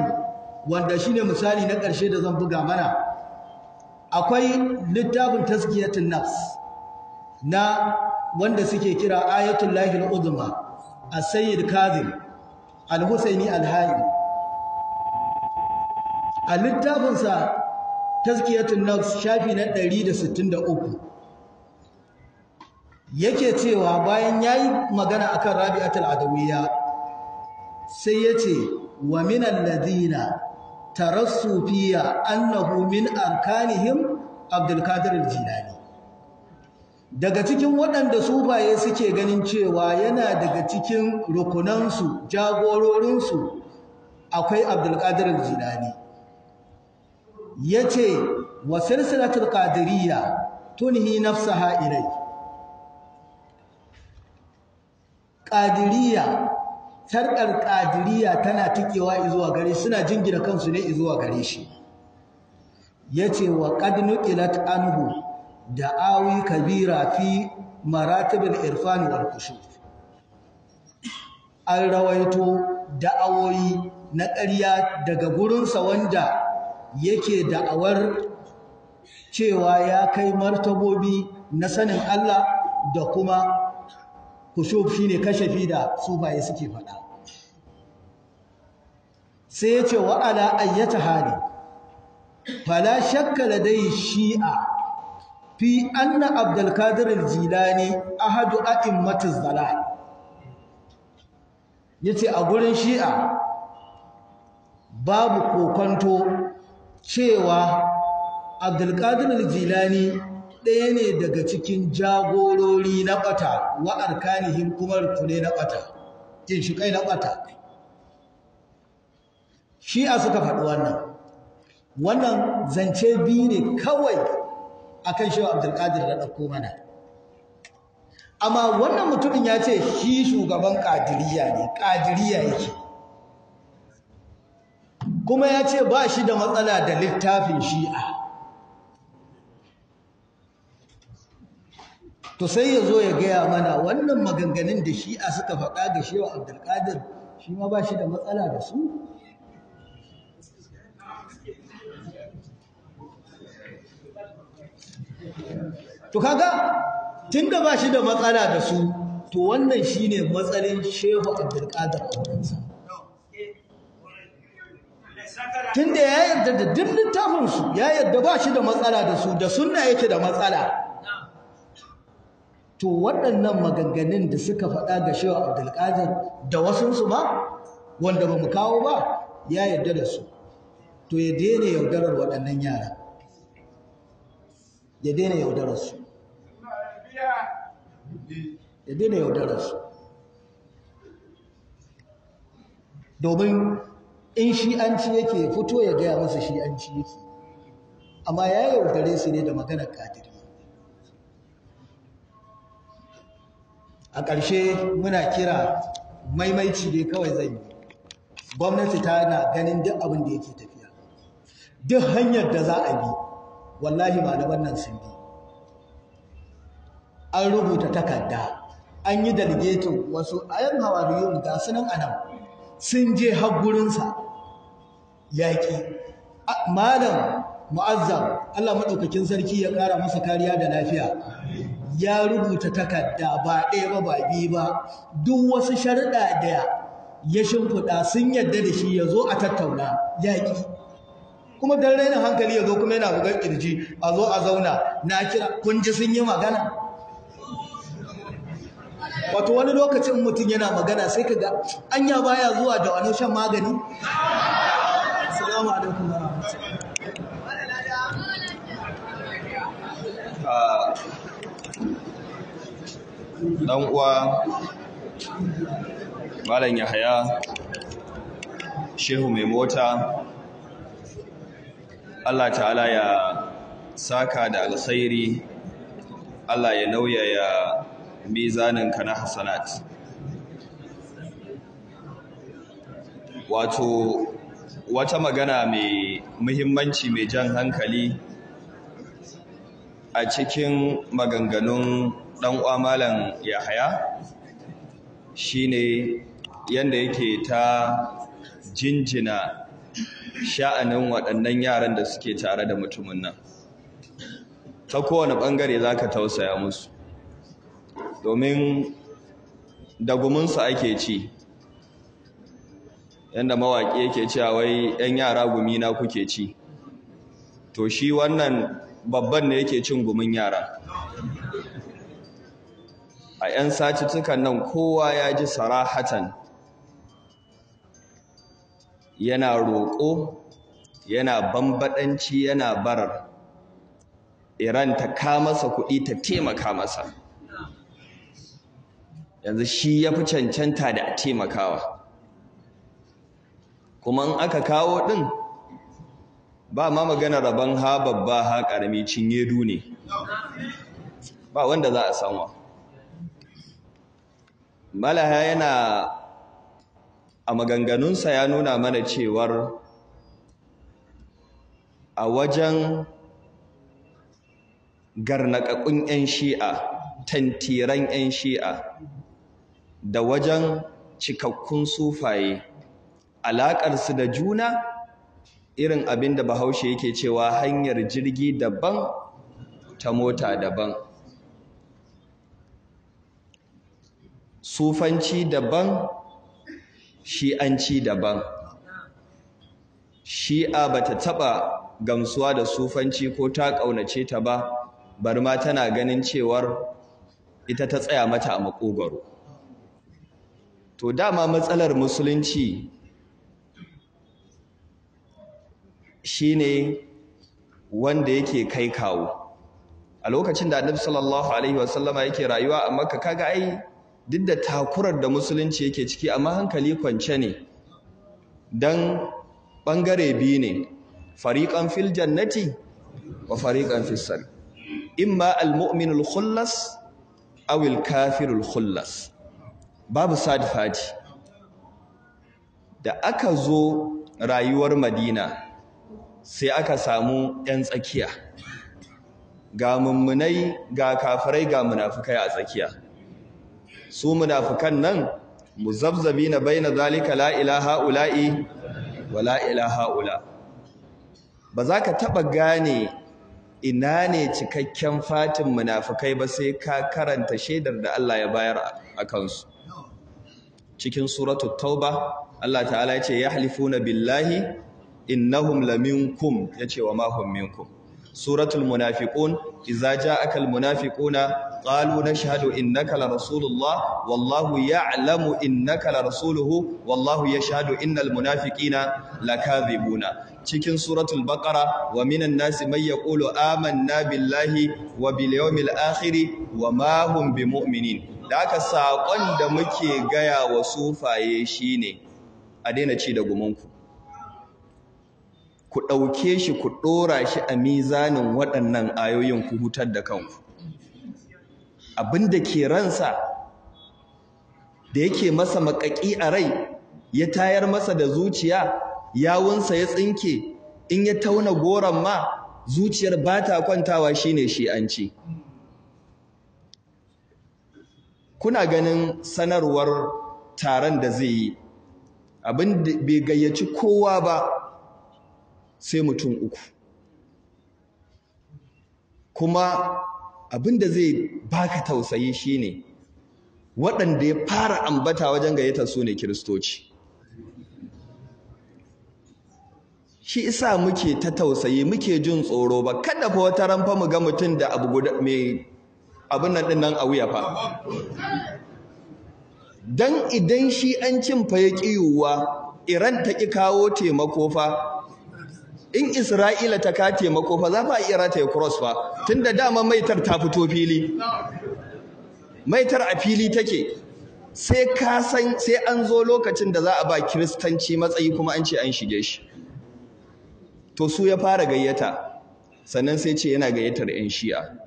wanda shine misali na ƙarshe da zan buga mana, akwai littafin Tazkiyatun Nafs na wanda suke kira Ayatul Lahil Uzma, As-Sayyid Kazim Al-Husaini Al-Ha'i. A littafinsa Tazkiyatun Nafs shafi na 163 yake cewa bayan yayi magana akan Rabi'atul Adawiyya sai yace wa minal ladina tarassu fiya annahu min arkanihim Abdul Qadir al-Jilani. Daga cikin waɗanda sufaye suke ganin cewa yana daga cikin rukunansu, jagororinsu, akwai Abdul Qadir al-Jilani. Yace wa silsilatul qadiriyya tunhi nafsaha ilai. Qadiriyya, sarƙar qadiriyya tana tikewa zuwa gare shi, suna jingina kansu ne zuwa gare shi. Yace wa qad nuqilat anhu da'awi kabira fi maratibul irfan wal kushuf. An rawaito da'awoyi na ƙarya daga gurinsa wanda yake da'awar cewa ya kai martabobi na sanin Allah da kuma kushuf, shine kashafi da sufaye suke faɗa. Sai ya ce wa ala ayyata hali fala shakka ladai shi'a fi anna Abdul Qadir al-Jilani ahadu a'immatiz zalal. Yace a gurin shi'a babu kokonto cewa Abdul Qadir al-Jilani ɗaya ne daga cikin jagorori na ɓata, wa arkanihim kuma rukune na ɓata, ginshiƙai na ɓata. Shi'a suka faɗi wannan. Wannan zance biyu ne kawai akan Shehu Abdul Qadir da ɗauko mana. Amma wannan mutumin ya ce shi shugaban Qadiriyya ne, Qadiriyya yake. Kuma ya ce ba shi da matsala da littafin Shi'a. To sai ya zo ya gaya mana wannan maganganun da Shi'a suka faɗa ga Shehu Abdul Qadir, shi ma ba shi da matsala da su? To kaga tunda ba shi da matsala da su, to wannan shine matsalin Shehu Abdul Qadir a wurinsa. Tunda ya yarda da duk littafin su, ya yarda ba shi da matsala da su, da sunna yake da matsala. To waɗannan maganganun da suka faɗa ga Shehu Abdul Qadir da wasunsu ma wanda ba mu kawo ba, ya yarda da su. To ya daina yaudarar waɗannan yara. Ya daina yaudarar su. Ya daina yaudarar su. Domin in shi'anci yake fito ya gaya masa shi'anci yake. Amma ya yaudare su ne da maganar Qadiri. A ƙarshe muna kira maimaici dai kawai zan yi. Gwamnati tana ganin duk abin da yake tafiya. Duk hanyar da za a bi, wallahi malaman nan sun bi. An rubuta takarda, An yi delegating wasu ayan hawariyun ga sunan anan sun je har gurinsa yaƙi. Malam Mu'azzam, Allah maɗaukakin sarki ya ƙara masa kariya da lafiya, ya rubuta takarda ba ɗaya ba ba biyu ba, duk wasu sharuɗa da ya shimfiɗa sun yarda da shi ya zo a tattauna, yaƙi. Kuma don rainin hankali ya zo kuma yana bugar ƙirji a zo a zauna, na kira kun ji sun yi magana. Wato wani lokacin mutum yana magana sai ka ga anya baya zuwa da wani shan magani. Assalamu alaikum warahmatullahi. Dan uwa Malam Yahaya Shehu mai mota, Allah ta'ala ya saka da alkhairi, Allah ya nauyaya mizaninka na hasanat. Wato wata magana mai muhimmanci mai jan hankali a cikin maganganun dan uwa Malam Yahaya shine yanda yake ta jinjina sha'anin waɗannan yaran da suke tare da mutumin nan. Ta kowane ɓangare za ka tausaya musu, domin daguminsu ake ci. Yanda mawaƙi yake cewa wai 'yan yara gumina kuke ci, to shi wannan babban ne yake cin gumin yara. A 'yan satuttukan nan kowa ya ji sarahatan yana roƙo, yana bambaɗanci, yana barar Iran ta ka masa kuɗi ta taimaka masa. Yanzu shi ya fi cancanta da a taimakawa. Kuma in aka kawo ɗin ba ma magana rabon ha babba ha ƙarami, cinye ne ba wanda za a sanwa. Malaha yana a maganganunsa ya nuna mana cewar a wajen garnaƙaƙun 'yan shi'a, tantiran 'yan shi'a, da wajen cikakkun sufaye, alaƙarsu da juna irin abin da Bahaushe yake cewa hanyar jirgi daban ta mota daban, sufanci daban, shi'anci daban. Shi'a bata taba gamsuwa da sufanci ko ta ƙaunace ta ba, bari ma tana ganin cewar ita ta tsaya mata a makogwaro. To dama matsalar musulunci shine wanda yake kai kawo. A lokacin da Annabi sallallahu alaihi wasallama yake rayuwa a Makka, kaga ai duk da takurar da musulunci yake ciki, amma hankali kwance ne, dan bangare biyu ne, fariqan fil jannati wa fariqan fis sar. Imma al mu'minul khullas aw al kafirul khullas, babu sadfati. Da aka zo rayuwar Madina sai aka samu 'yan tsakiya, ga mummunai, ga kafirai, ga munafukai a tsakiya. Su munafukan nan muzabzabina baina zalika, la ilaha ula'i wa la ilaha ula. Ba za ka taba gane ina ne cikakken fatin munafukai ba sai ka karanta shaidar da Allah ya bayar a kansu. Cikin suratul Tauba Allah ta'ala ya ce yahlifuna billahi innahum laminkum, yace wa ma hum minkum. Suratul Munafiqun, idza ja'aka almunafiquna qalu nashhadu innaka la rasulullah wallahu ya'lamu innaka la rasuluhu wallahu yashhadu innal munafiqina lakadhibuna. Cikin suratul Baqara, wa minan nasi may yaqulu amanna billahi wa bil yawmil akhir wa ma hum bimu'minin. Da aka sakon da muke gaya wa sufaye shine a daina ci da gumunku, ku ɗauke shi ku ɗora shi a mizanin waɗannan ayoyin, ku hutar da kanku. Abin da ke ransa da yake masa maƙaƙi a rai, ya tayar masa da zuciya, yawunsa ya tsinke, in ya tauna goron ma zuciyar ba ta kwantawa, shine shi'anci. Kuna ganin sanarwar taron da zai yi, abin da bai gayyaci kowa ba sai mutum uku. Kuma abin da zai baka tausayi shine waɗanda ya fara ambata wajen gayyatar su ne Kiristoci. Shi isa muke ta tausayi, muke jin tsoro ba kada fa wata ran fa mu ga mutum da abu guda mai abin nan din nan a wuya fa. Dan idan shi an cin fa ya ƙiyuwa, Iran ta ƙi kawo taimako fa, in Isra'ila ta ka taimako fa, za fa iya rataye cross fa, tunda dama maitar ta fito fili. Maitar a fili take, sai ka san sai an zo lokacin da za a ba Kiristanci matsayi kuma an ce an shige shi. To su ya fara gayyata, sannan sai ce yana gayyatar 'yan Shi'a.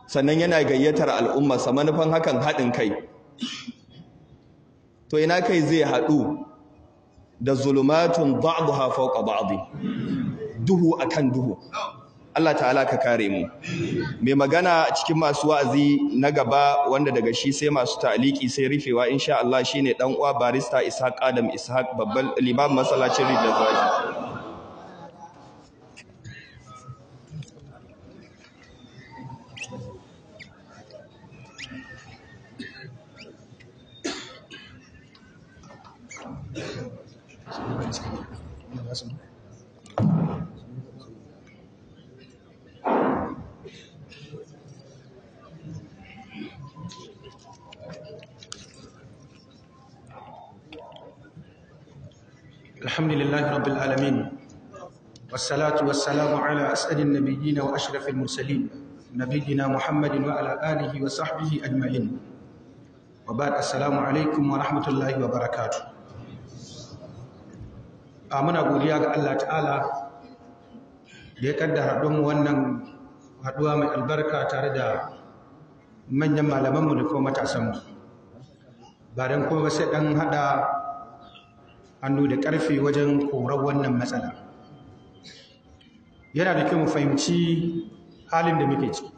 Sannan yana gayyatar al'ummarsa, manufan hakan haɗin kai. To ina kai zai haɗu da zulumatun ba'daha fawqa ba'd, duhu akan duhu. Allah ta'ala ka kare mu. Mai magana cikin masu wa'azi na gaba, wanda daga shi sai masu ta'aliki sai rufewa insha Allah, shine dan uwa Barista Ishaq Adam Ishaq, babban limamin masallacin Rijiyar Zaki. الحمد لله رب العالمين، والصلاة والسلام على أسعد النبيين وأشرف المرسلين، نبينا محمد وعلى آله وصحبه أجمعين، وبعد، السلام عليكم ورحمة الله وبركاته. Muna godiya ga Allah ta'ala da ya kaddara mu wannan haɗuwa mai albarka tare da manyan malamanmu da kuma matasanmu, ba don kuma sai ɗan haɗa hannu da ƙarfe wajen korar wannan matsala. Yana da kyau mu fahimci halin da muke ciki.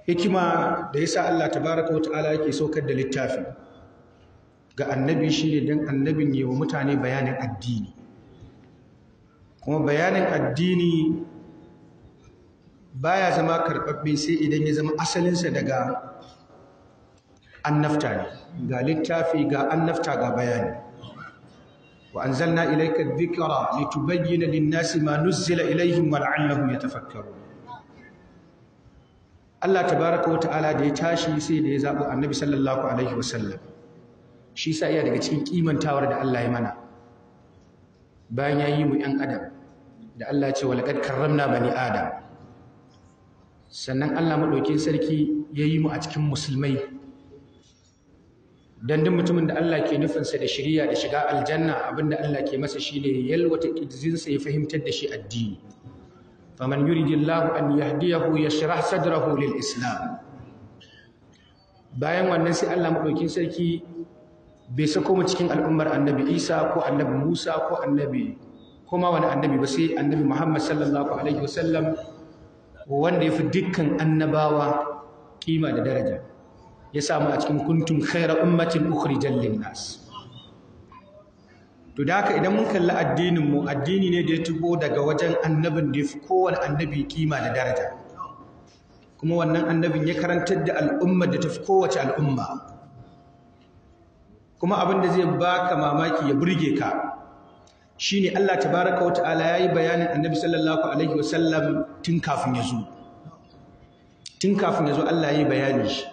Hikima da yasa Allah tabaraka wa ta'ala yake saukar da littafi ga annabi shine dan annabin yi wa mutane bayanin addini. Kuma bayanin addini baya zama karɓaɓɓe sai idan ya zama asalinsa daga annafta ne. Ga littafi, ga annafta, ga bayani. Wa anzalna ilayka adh-dhikra litubayyana lin-nasi ma nuzzila ilayhim wa la'allahum yatafakkarun. Allah tabaaraka wa ta'ala da ya tashi sai da ya zabo Annabi sallallahu alaihi wasallam. Shi sa iya daga cikin kimantawar da Allah ya mana bayan ya yi mu ‘yan adam, da Allah ce walaqad karramna bani adam. Sannan Allah maɗaukin sarki ya yi mu a cikin musulmai. Dan duk mutumin da Allah ke nufinsa da shiriya da shiga aljanna, abinda Allah ke masa shine yalwata kirjinsa ya fahimtar da shi addini. Faman yuridillahu an yahdiyahu yashrah sadrahu lil islam. Bayan wannan sai Allah maɗaukin sarki bai sako mu cikin al'ummar Annabi Isa ko Annabi Musa ko Annabi kuma wani annabi ba, sai Annabi Muhammad sallallahu alaihi wasallam, wanda ya fi dukkan annabawa kima da daraja. Ya samu a cikin kuntum khaira ummatin ukhrijal linnas. To da haka idan mun kalli addinin mu, addini ne da ya tubo daga wajen annabin da ya fi kowane annabi kima da daraja. Kuma wannan annabin ya karantar da al'ummar da ta fi kowace al'umma. Kuma abin da zai baka mamaki ya burge ka shine Allah tabaraka wa ta'ala yayi bayanin Annabi sallallahu alaihi wasallam tun kafin ya zo. Tun kafin ya zo Allah yayi bayani shi.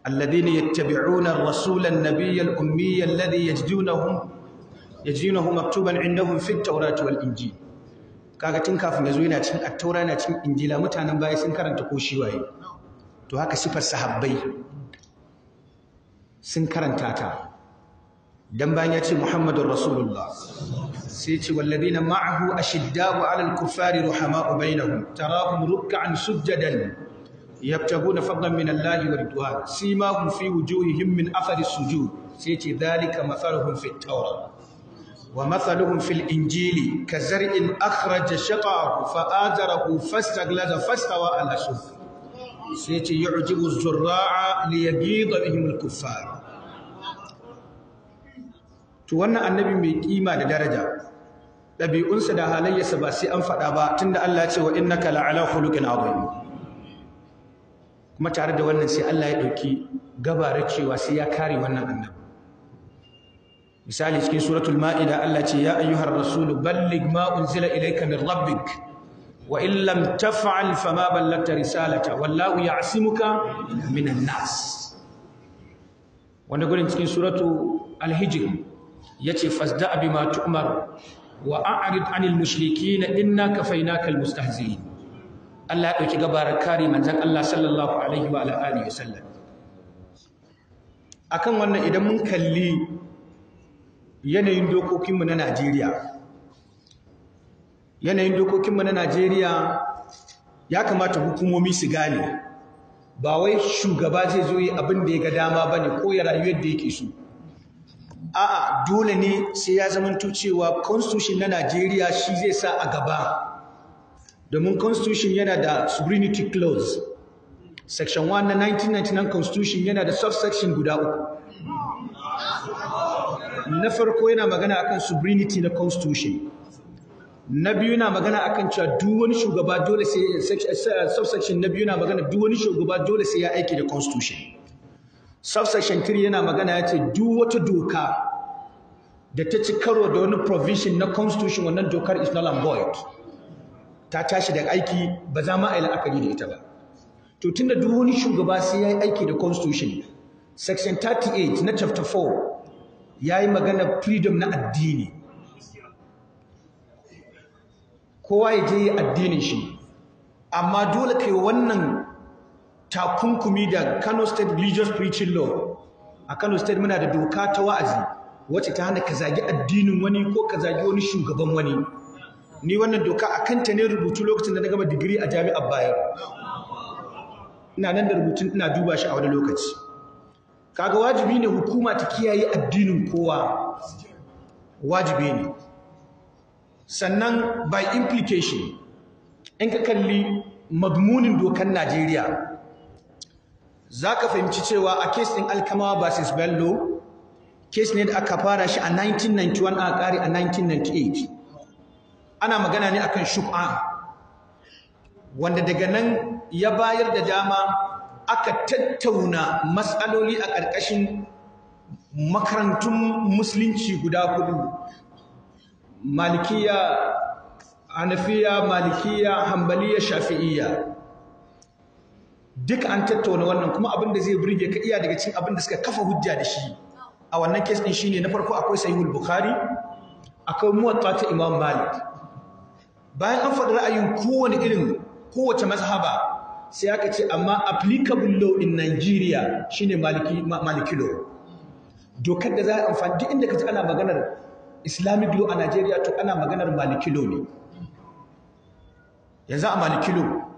Alladhina yattabi'una ar-rasula an-nabiyya al-ummiyya alladhi yajidunahu maktuban 'indahum fit tawrati wal injil. Kaga tun kafin ya zo yana cikin at-taura, yana cikin injila, mutanen baya sun karanta ko shi waye. To haka sifar sahabbai sun karanta ta. Dan bayan ya ce Muhammadur Rasulullah, sai ce walladina ma'ahu ashidda'u 'alal kuffari ruhama'u bainahum tarahum ruk'an sujadan yabtaguna fadlan min Allahi wa ridwan simahum fi wujuhihim min athari sujud. Sai ce dhalika mathaluhum fit tawrah wa mathaluhum fil injili kazar'in akhraja shata'ahu fa'azarahu fastaglaza fastawa 'ala suq Sai ce yu'jibu az-zurra'a liyaghidha bihim al-kuffar. To wannan annabi mai kima da daraja, ɗabi'unsa da halayyarsa ba sai an faɗa ba, tunda Allah ya ce wa innaka la'ala khuluqin azim. Kuma tare da wannan sai Allah ya ɗauki gabarar cewa sai ya kare wannan annabi. Misali cikin suratul ma'ida Allah ce ya ayyuhar rasulu balligh ma unzila ilayka min rabbik wa in lam taf'al fama ballagta risalata wallahu ya'simuka minan nas. Wanda gurin cikin suratu al-hijr yace fasda bima tu'mar wa a'rid 'anil mushrikeen inna kafaynaka al-mustahzi'in. Allah ya dauki gabarar kare manzon Allah sallallahu alaihi wa ala alihi wasallam. Akan wannan idan mun kalli yanayin dokokinmu na Najeriya, yanayin dokokinmu na Najeriya ya kamata hukumomi su gane ba wai shugaba zai zo yi abin da ya ga dama bane ko ya rayu yadda yake so. A'a, dole ne sai ya zamanto cewa constitution na Najeriya shi zai sa a gaba, domin constitution yana da sovereignty clause. Section 1 na 1999 constitution yana da subsection guda uku. Na farko yana magana akan sovereignty na constitution. Na biyu yana magana akan cewa duk wani shugaba dole sai, subsection na biyu yana magana duk wani shugaba dole sai ya aiki da constitution. Subsection 3 yana magana ya ce duk wata doka da ta ci karo da wani provision na constitution, wannan dokar is null and void, ta tashi daga aiki, ba za ma a yi la'akari da ita ba. To tunda duk wani shugaba sai ya yi aiki da constitution, section 38 na chapter 4 ya yi magana freedom na addini, kowa ya je yi addinin shi, amma dole kai wannan takunkumi da Kano State Religious Preaching Law. A Kano State muna da doka ta wa'azi wacce ta hana ka zagi addinin wani ko ka zagi wani shugaban wani. Ni wannan doka a kanta ne rubutu lokacin da na gama digiri a jami'ar Bayero. Ina nan da rubutun, ina duba shi a wani lokaci. Kaga wajibi ne hukuma ta kiyaye addinin kowa, wajibi ne. Sannan by implication, in ka kalli madmunin dokan Najeriya za ka fahimci cewa a case ɗin Alkamawa versus Bello, case ne da aka fara shi a 1991 aka ƙare a 1998. Ana magana ne akan shub'a, wanda daga nan ya bayar da dama aka tattauna matsaloli a ƙarƙashin makarantun musulunci guda hudu: Malikiya, Hanafiya, Malikiya, Hanbaliya, Shafi'iyya. Duk an tattauna wannan. Kuma abin da zai burge ka, iya daga cikin abin da suka kafa hujja da shi a wannan case din shine, na farko akwai Sahihul Bukhari, akwai Muwatta ta Imam Malik. Bayan an faɗi ra'ayin kowane irin kowace mazhaba, sai aka ce amma applicable law in Nigeria shine Maliki law. Dokar da za a amfani, duk inda ka ji ana maganar Islamic law a Nigeria, to ana maganar Maliki law ne. Yanzu a Maliki law,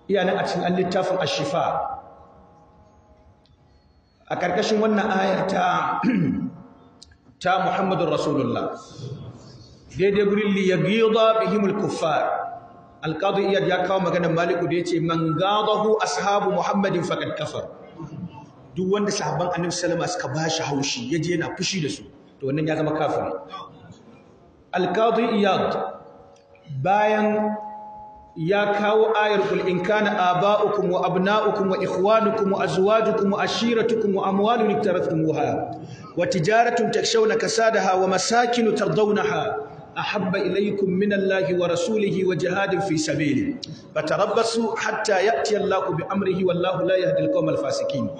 iya nan a cikin an littafin Ashifa, a ƙarƙashin wannan ayar ta Muhammadun Rasulullah, daidai gurin liyaghidha bihimul kuffar, Alqadi Iyad ya kawo maganar Maliku da yace man gadahu ashabu Muhammadin faqad kafar. Duk wanda sahabban Annabi sallama suka bashi haushi, yaje yana fushi da su, to wannan ya zama kafiri. Alqadi Iyad bayan ya kawo ayar qul in kana aba'ukum wa abna'ukum wa ikhwanukum wa azwajukum wa ashiratukum wa amwalun iktaraftumuha wa tijaratun takshawna kasadaha wa masakin tardawnaha ahabba ilaykum min Allahi wa rasulihi wa jihadin fi sabili fatarabbasu hatta ya'ti Allahu bi amrihi wallahu la yahdi al-qawma al-fasiqin.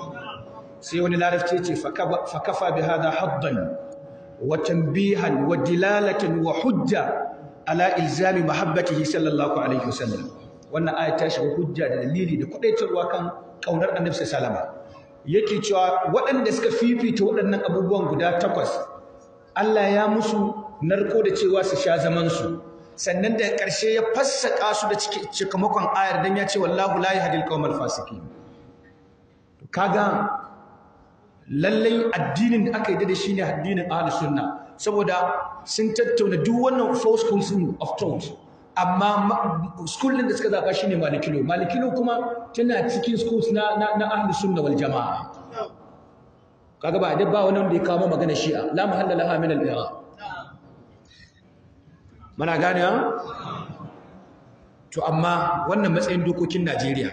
Sai wani larabci ce fakafa bi hadha haddan wa tanbihan wa dilalatan wa hujja ala ilzami mahabbatihi sallallahu alaihi wasallam. Wannan aya ta shiga hujja da dalili da kwadaitarwa kan kaunar Annabi sallama. Yake cewa waɗanda suka fifita waɗannan abubuwan guda takwas, Allah ya musu narko da cewa su sha zaman su. Sannan da ƙarshe ya fassaka su da cikamakon ayar dan ya ce wallahu la yahdil qawmal fasiqin. Kaga lallai addinin da aka yi da shi ne addinin ahlus sunna, saboda sun tattauna duk wannan four schools of thought. Amma school din da suka zaba shine Malikilo. Malikilo kuma tana cikin schools na na ahlus sunna wal jamaa. Kaga ba da ba wani wanda ya kawo magana Shi'a, la mahalla laha min al-i'rab. Muna gane ha? To amma wannan matsayin dokokin Najeriya,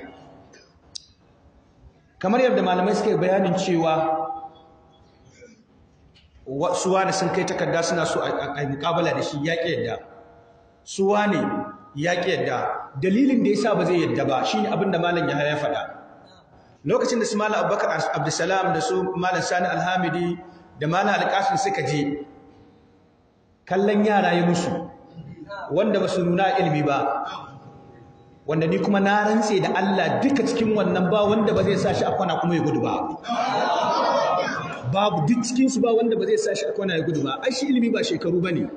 kamar yadda malamai suka yi bayanin cewa su wani sun kai takarda suna so a yi muƙabala da shi, ya ƙi yadda. Su wani ya ƙi yadda. Dalilin da yasa ba zai yadda ba shine abin da malam Yahaya ya faɗa. Lokacin da su malam Abubakar Abdulsalam da su malam Sani Alhamidi da malam Alƙasim suka je kallon yara ya musu wanda ba su nuna ilimi ba, wanda ni kuma na rantse da Allah duka cikin wannan ba wanda ba zai sa shi a kwana kuma ya gudu ba. Babu, duk cikin su ba wanda ba zai sa shi a kwana ya gudu ba. Ai shi ilimi ba shekaru bane,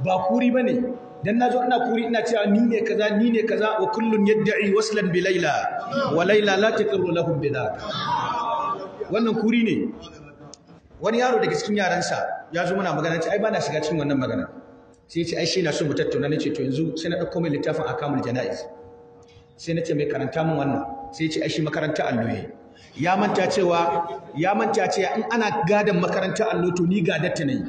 ba kuri bane. Dan nazo ina kuri ina cewa ni ne kaza, ni ne kaza, wa kullun yad'i waslan bi Laila wa Laila la taqirru lahum bi dhak. Wannan kuri ne. Wani yaro daga cikin yaransa ya zo muna magana, ce ai ba na shiga cikin wannan magana. Sai ya ce ai shi na so mu tattauna. Nace to yanzu sai na dauko mai littafin Akamul Janaiz, sai na ce mai karanta min wannan. Sai ya ce ai shi makaranta allo yayi. Ya manta cewa in ana gadan makaranta allo to ni gadatta ne.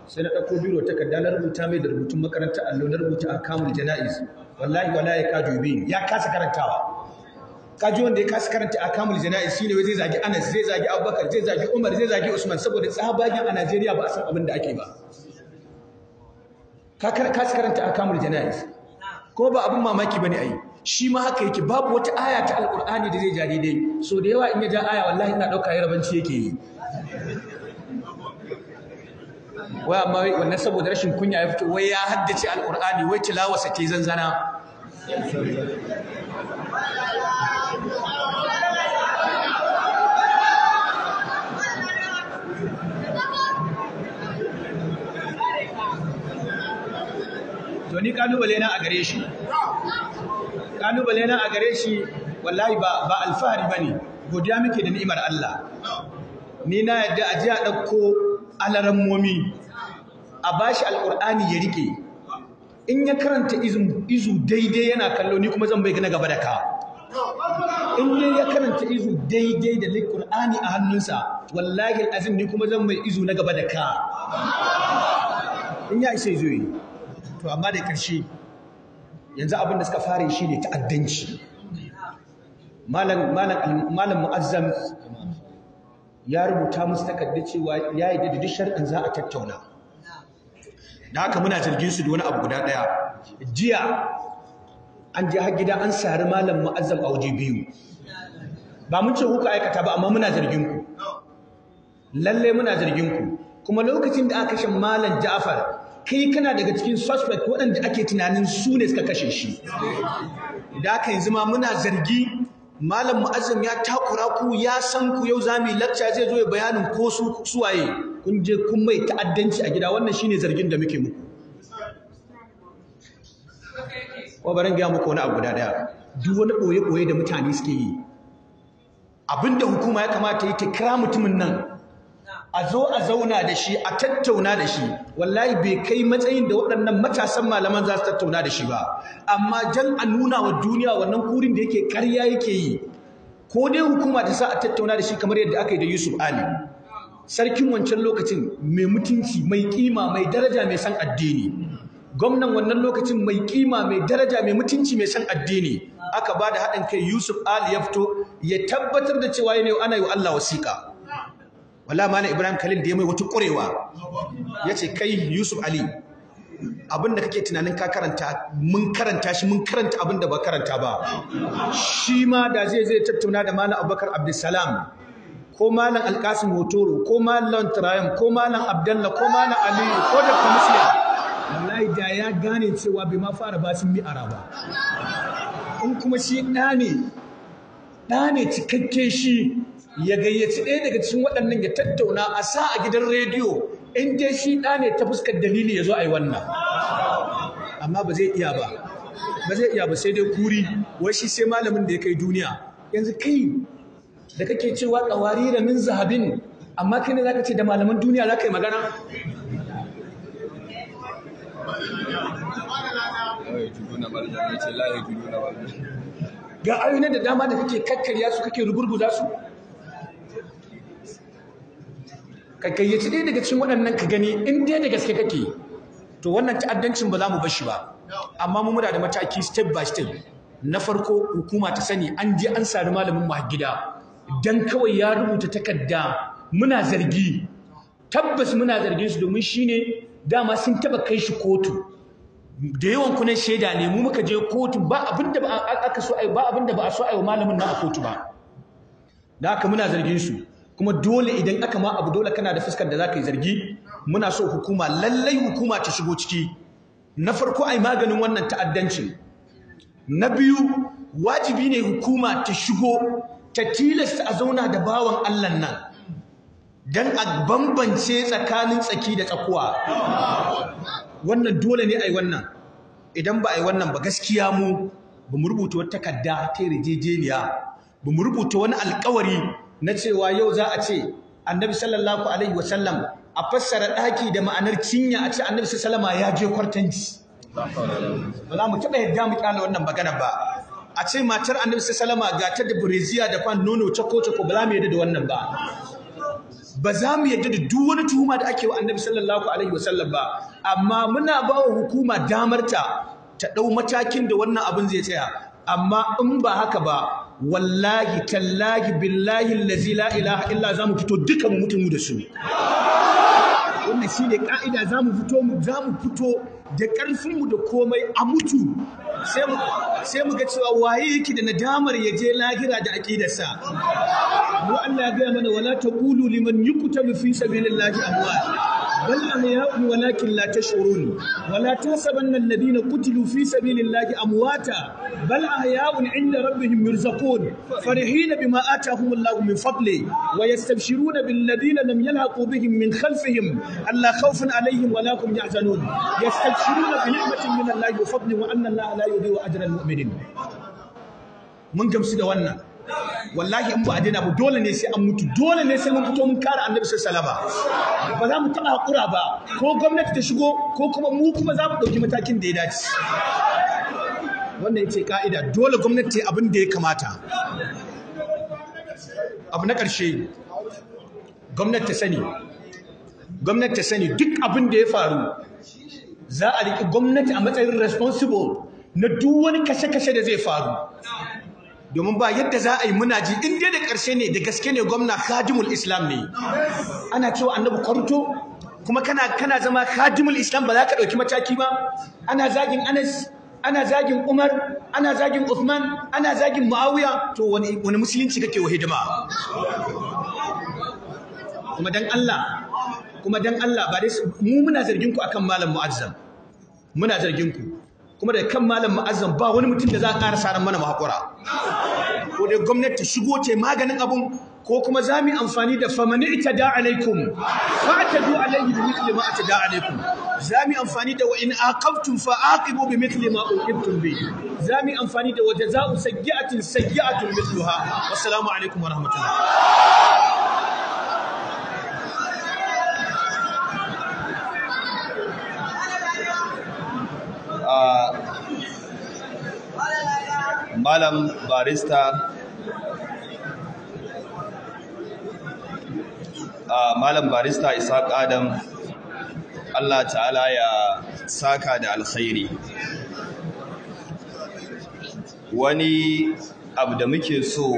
Sai na ɗauko biro takarda na rubuta mai da rubutun makaranta allo, na rubuta Akamul Janaiz. Wallahi wala ya kadu bi ya kasa karantawa. Kaji wanda ya kasa karanta Akamul Janaiz shine wai zai zagi Anas, zai zagi Abubakar, zai zagi Umar, zai zagi Usman, saboda tsabagen a Najeriya ba a san abin da ake ba. Ka kasa karanta Akamul Janaiz. Ko ba abin mamaki bane ai. Shi ma haka yake, babu wata aya ta Alƙur'ani da zai ja daidai. So da yawa in ya ja aya wallahi ina ɗauka yarabanci yake yi. Wai amma wannan saboda rashin kunya ya fito wai ya haddace Alƙur'ani, wai tilawarsa ta zanzana. To ni kalubale na a gare shi. Kalubale na a gare shi wallahi ba alfahari bane, godiya muke da ni'imar Allah. Ni na yadda a ji a ɗauko alarammomi a bashi Alƙur'ani ya rike. In ya karanta izu daidai yana kallo, ni kuma zan bai na gaba da ka. In dai ya karanta izu daidai da Alƙur'ani a hannunsa, wallahi al'azim ni kuma zan mai izu na gaba da ka. In ya isa izu yi. To amma da ƙarshe yanzu abin da suka fara shi ne ta'addanci. Malam Mu'azzam ya rubuta musu takarda cewa ya yi da duk sharɗin za a tattauna. Da haka muna zargin su da wani abu guda ɗaya. Jiya an je har gida an sari Malam Mu'azzam a waje biyu. Ba mun ce kuka aikata ba, amma muna zargin ku. Lalle muna zargin ku. Kuma lokacin da aka kashe Malam Ja'far, kai kana daga cikin suspect waɗanda ake tunanin su ne suka kashe shi. Da haka yanzu ma muna zargi Malam Mu'azzam ya takura ku, ya san ku, yau za mu yi lecture zai zo ya bayanin ko su suwaye. Kun je kun mai ta'addanci a gida, wannan shine zargin da muke muku. Ko barin ga muku wani abu guda daya. Duk wani boye-boye da mutane suke yi, abinda hukuma ya kamata yi ta kira mutumin nan, a zo a zauna da shi, a tattauna da shi. Wallahi bai kai matsayin da waɗannan matasan malaman za su tattauna da shi ba, amma jan a nuna wa duniya wannan kurin da yake ƙarya yake yi. Ko dai hukuma ta sa a tattauna da shi kamar yadda aka yi da Yusuf Ali, sarkin wancan lokacin, mai mutunci, mai kima, mai daraja, mai san addini. Gwamnan wannan lokacin mai kima, mai daraja, mai mutunci, mai san addini. Aka ba da haɗin kai, Yusuf Ali ya fito ya tabbatar da cewa ana yi wa Allah wasiƙa. Wallahi Malam Ibrahim Khalil da ya mai wata ƙurewa, ya ce kai Yusuf Ali, abinda kake tunanin ka karanta, mun karanta shi, mun karanta abinda ba karanta ba. Shi ma da zai tattauna da Malam Abubakar Abdulsalam, ko Malam Alkasim Hotoro, ko Malam Turayim, ko Malam Abdallah, ko Malam Aliyu, ko Dr. Muslim, wallahi da ya gane cewa bai ma fara basin mi'ara ba. In kuma shi ɗa ne cikakke, shi ya gayyaci ɗaya daga cikin waɗannan ya tattauna a sa a gidan rediyo, in dai shi ɗa ne ta fuskar dalili ya zo a yi wannan. Amma ba zai iya ba, ba zai iya ba, sai dai kuri, wai shi sai malamin da ya kai duniya. Yanzu kai da kake cewa ƙawari da min zahabin, amma kai ne zaka ce da malaman duniya za ka yi magana? Ga ayoyin da dama da kake kakkarya su, kake rugurguza su. Ka gayyaci ɗaya daga cikin waɗannan ka gani in dai da gaske kake, to wannan ta'addancin ba za mu bar shi ba. Amma mu muna da mataki step by step. Na farko, hukuma ta sani an je an sari malamin mu a gida dan kawai ya rubuta takarda. Muna zargi, tabbas muna zargin su, domin shine dama sun taba kai shi kotu. Da yawan kunan shaida ne, mu muka je kotu, ba abinda ba aka so ai ba, abinda ba a so ai wa malamin nan a kotu ba. Da haka muna zargin su, kuma dole idan aka ma abu, dole kana da fuskar da za ka yi zargi. Muna so hukuma, lallai hukuma ta shigo ciki. Na farko, ai maganin wannan ta'addancin. Na biyu, wajibi ne hukuma ta shigo ta tilasta a zauna da bawan Allah nan don a bambance tsakanin tsaki da tsakuwa. Wannan dole ne ai wannan. Idan ba ai wannan ba, gaskiya mu ba mu rubuta wata takarda ta yarjejeniya ba, mu rubuta wani alkawari na cewa yau za a ce Annabi sallallahu alaihi wasallam, a fassara ɗaki da ma'anar cinya, a ce Annabi sallama ya je kwartanci, ba za mu taɓa yadda mu kyale wannan magana ba. A ce matar Annabi sallama ga ta da brassiere da fan, nono cako cako, ba za mu yadda da wannan ba. Ba za mu yadda da duk wani tuhuma da ake wa Annabi sallallahu alaihi wasallam ba. Amma muna ba wa hukuma damar ta ta ɗau matakin da wannan abin zai tsaya. Amma in ba haka ba, wallahi tallahi billahi allazi la ilaha illa, za mu fito duka mu mutu mu da su. Wannan shine ka'ida. Za mu fito, mu za mu fito da ƙarfin mu da komai a mutu, sai mu ga cewa waye yake da nadamar ya je lahira da aqidarsa. Mu Allah ya gaya mana: wala taqulu liman yuqtalu fi sabilillahi amwat bal ahya'un walakin la tash'urun, wala tahsabanna alladhina qutilu fi sabilillahi amwata bal ahya'un 'inda rabbihim yurzaqun, farihina bima atahum Allahu min fadli, wa yastabshiruna bil ladina lam yalhaqu bihim min khalfihim alla khawfun 'alayhim wa la hum yahzanun, yastabshiruna bi ni'matin min Allahi wa fadlin wa anna Allaha la yudhi'u ajra al mu'minin. Mun gamsu da wannan. Wallahi in ba a daina ba, dole ne sai an mutu, dole ne sai mun fito mun kare Annabi sallallahu alaihi. Ba za mu taɓa haƙura ba, ko gwamnati ta shigo ko kuma mu kuma za mu ɗauki matakin da ya dace. Wannan yace ka'ida, dole gwamnati ta yi abin da ya kamata. Abu na ƙarshe, gwamnati ta sani, gwamnati ta sani duk abin da ya faru za a riƙi gwamnati a matsayin responsible na duk wani kashe-kashe da zai faru, domin ba yadda za a yi muna ji in dai da ƙarshe ne, da gaske ne gwamna khadimul Islam ne. Ana cewa Annabi kwarto, kuma kana zama khadimul Islam ba za ka ɗauki mataki ba? Ana zagin Anas, ana zagin Umar, ana zagin Uthman, ana zagin Muawiya, to wani musulunci kake wa hidima? Kuma dan Allah, kuma dan Allah, ba dai mu muna zargin ku akan Malam Mu'azzam, muna zargin ku. Kuma da kan Malam Mu'azzam ba wani mutum da za a ƙara saran mana mahakura. Ko dai gwamnati ta shigo ta maganin abun, ko kuma za mu yi amfani da faman i'tada alaikum fa'tadu alaihi bi mithli ma atada alaikum. Za mu yi amfani da wa in aqabtum fa aqibu bi mithli ma uqibtum bi. Za mu yi amfani da wa jazaa'u sayyi'atin sayyi'atun mithluha. Wassalamu alaikum wa rahmatullah. Malam Barista, Malam Barista Isaac Adam, Allah ta'ala ya saka da alkhairi. Wani abu da muke so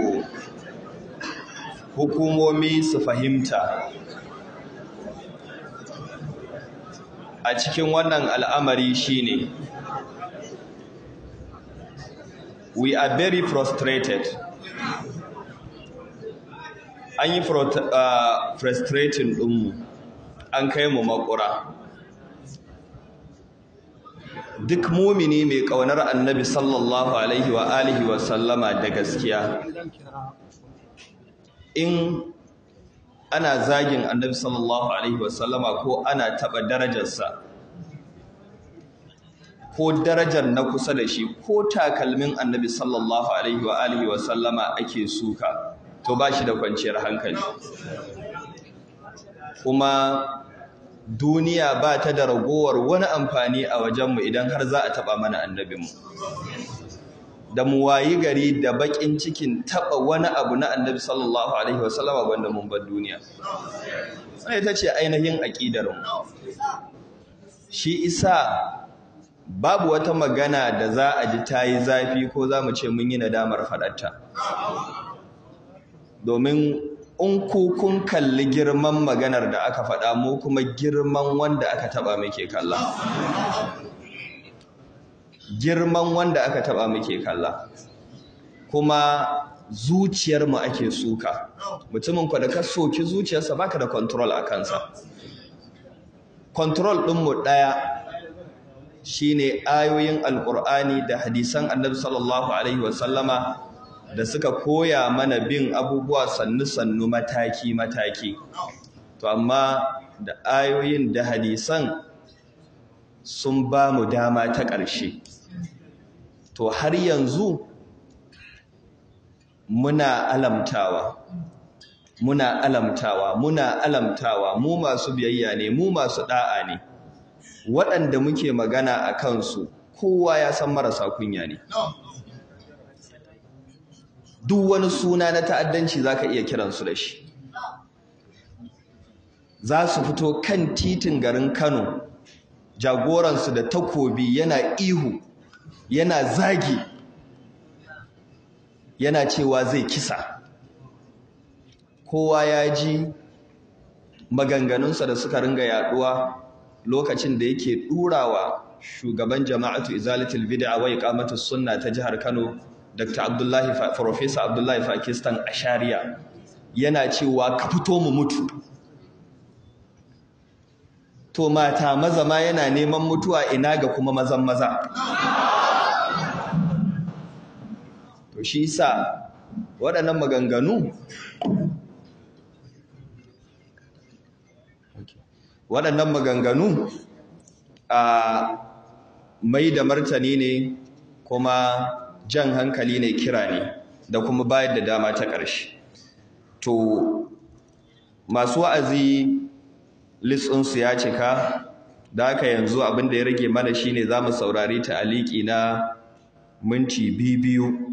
hukumomi su fahimta a cikin wannan al'amari shine, we are very frustrated. An yi frustrating ɗinmu, an kai mu makura. Duk mumini mai ƙaunar Annabi sallallahu alaihi wa alihi wa sallama da gaskiya, in ana zagin Annabi sallallahu alaihi wa sallama ko ana taɓa darajarsa ko darajar na kusa da shi, ko takalmin Annabi sallallahu alaihi wa alihi wa sallama ake suka, to ba shi da kwanciyar hankali. Kuma Duniya ba ta da ragowar wani amfani a wajenmu idan har za a taɓa mana annabinmu. Da mu wayi gari da baƙin cikin taɓa wani abu na annabi sallallahu alaihi wasallama wanda mun bar duniya. Sai ita ce ainihin aƙidarmu. Shi isa babu wata magana da za a ji ta yi zafi ko za mu ce mun yi nadamar faɗarta. Domin in ku kun kalli girman maganar da aka faɗa, mu kuma girman wanda aka taɓa muke kalla. Girman wanda aka taɓa muke kalla. Kuma zuciyarmu ake suka. Mutumin ku da ka soki zuciyarsa baka da control a kansa. Control ɗinmu ɗaya shine ayoyin Alƙur'ani da hadisan Annabi sallallahu alaihi wasallama da suka koya mana bin abubuwa sannu-sannu, mataki-mataki. To amma da ayoyin da hadisan sun ba mu dama ta ƙarshe. To har yanzu muna alamtawa, muna alamtawa, muna alamtawa, mu masu biyayya ne, mu masu ɗa'a ne. Waɗanda muke magana a kansu, kowa ya san marasa kunya ne. Duk wani suna na ta'addanci za ka iya kiransu da shi. Za su fito kan titin garin Kano, jagoransu da takobi, yana ihu, yana zagi, yana cewa zai kisa. Kowa ya ji maganganunsa da suka ringa yaduwa lokacin da yake ɗurawa shugaban Jama'atu Izalatul Bid'a wa Iqamatus Sunna ta jihar Kano, Dr. Abdullahi, Professor Abdullahi Pakistan Ashariya, yana cewa ka fito mu mutu. To mata maza ma yana neman mutuwa, ina ga kuma mazan maza. To shi yasa waɗannan maganganu, waɗannan maganganu a mai da martani ne, kuma jan hankali ne, kira ne, da kuma bayar da dama ta ƙarshe. To masu wa'azi list ɗinsu ya cika, da haka yanzu abin da ya rage mana shine za mu saurari ta'aliki na minti 2.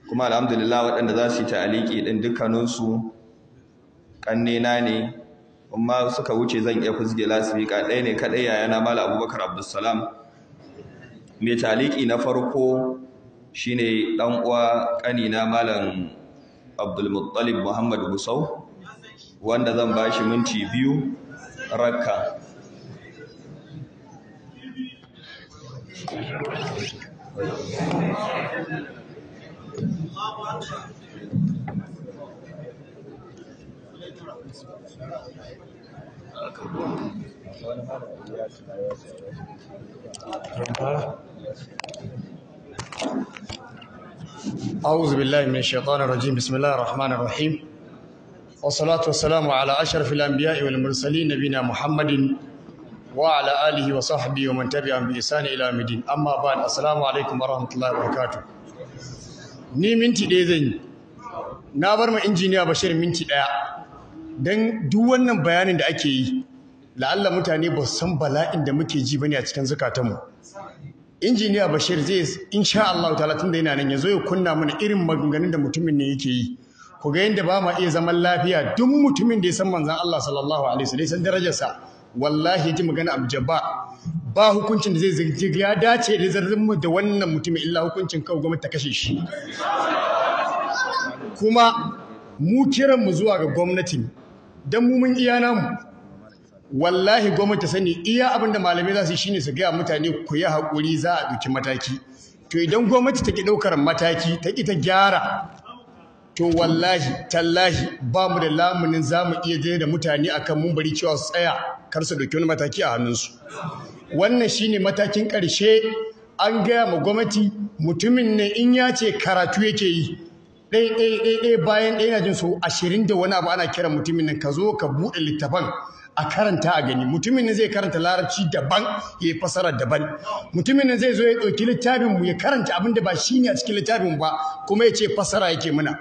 Kuma alhamdulillah, waɗanda za su yi ta'aliki ɗin dukkaninsu ƙannena ne, amma suka wuce zan iya fusge lasifika. Ɗaya ne kaɗai, yayana Malam Abubakar Abdulsalam. Mai ta'aliki na farko shine ɗan uwa, ƙanina, Malam Abdulmuttalib Muhammad Gusau, wanda zan ba shi minti 2 rakka. أعوذ بالله من الشيطان الرجيم. بسم الله الرحمن الرحيم، والصلاة والسلام على أشرف الأنبياء والمرسلين، نبينا محمد وعلى آله وصحبه ومن تبعهم بإحسان إلى يوم الدين. أما بعد، السلام عليكم ورحمة الله وبركاته. Ni minti 1 zan yi. Na bar ma injiniya Bashir minti 1 don duk wannan bayanin da ake yi, la'alla mutane ba su san bala'in da muke ji bane a cikin zukatanmu. Injiniya Bashir zai, insha Allah ta'ala, tunda yana nan, ya zo ya kunna mana irin maganganun da mutumin ne yake yi, ku ga yadda ba ma iya zaman lafiya. Duk mutumin da ya san manzon Allah sallallahu alaihi wasallam, san darajarsa, wallahi ji magana Abu Jabbar, ba hukuncin da zai zirgi ya dace da zarrin mu da wannan mutumin illa hukuncin kawai gwamnati ta kashe shi. Kuma mu kiran mu zuwa ga gwamnati, dan mu mun iya namu, wallahi gwamnati sani iya abinda malamai za su yi shine su gaya mutane ku yi haƙuri, za a ɗauki mataki. To idan gwamnati ta ki ɗaukar mataki, ta ki ta gyara, to wallahi tallahi ba mu da lamunin za mu iya je da mutane akan mun bari cewa su tsaya kar su ɗauki wani mataki a hannunsu. Wannan shine matakin ƙarshe. An gaya ma gwamnati mutumin ne in ya ce karatu yake yi, ɗaya ɗaya ɗaya ɗaya bayan ɗaya, na jin so 20 da wani abu ana kiran mutumin nan, ka zo ka buɗe littafan a karanta a gani. Mutumin nan zai karanta larabci daban, ya yi fasara daban. Mutumin nan zai zo ya ɗauki littafin mu ya karanta abin da ba shi ne a cikin littafin ba, kuma ya ce fasara yake muna.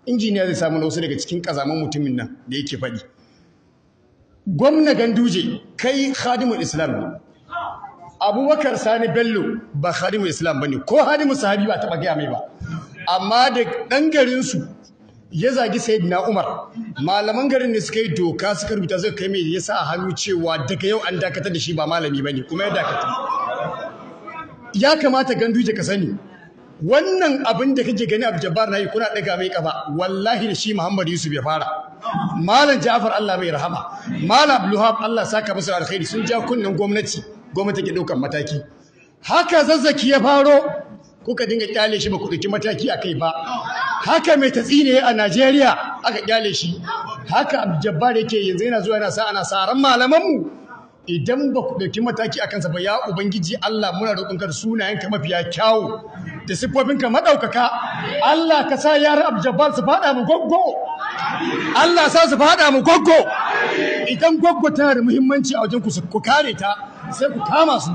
Injiniya zai samu wasu daga cikin ƙazaman mutumin nan da yake faɗi. Gwamna Ganduje kai khadimul Islam ne. Abubakar Sani Bello ba khadimul Islam bane, ko khadimul sahabi ba taba gaya mai ba. Amma da dan garin su ya zagi Sayyidina Umar, malaman garin ne suka yi doka suka rubuta suka kai mai ya sa hannu cewa daga yau an dakatar da shi ba malami bane, kuma ya dakata. Ya kamata Ganduje ka sani wannan abin da kake gani Abdul Jabbar nayi kuna daga mai kafa, wallahi da shi Muhammad Yusuf ya fara. Malam Ja'far Allah mai rahama, Malam Abdul Allah saka musu alkhairi, sun ja kunnen gwamnati, gwamnati ke daukan mataki. Haka Zazzaki ya faro, kuka dinga kyale shi ba ku dauki mataki akai ba. Haka mai tatsine a Najeriya aka kyale shi. Haka Abdul Jabbar yake yanzu yana zuwa yana sa ana saran malaman mu. Idan ba ku ɗauki mataki a kansa ba, ya Ubangiji Allah muna roƙonka da sunayenka mafiya kyawu da siffofinka maɗaukaka, Allah ka sa yaran Abdul Jabbar su faɗa mu goggo, Allah sa su faɗa mu goggo. Idan goggo tana da muhimmanci a wajen ku, ku kare ta, sai ku kama su.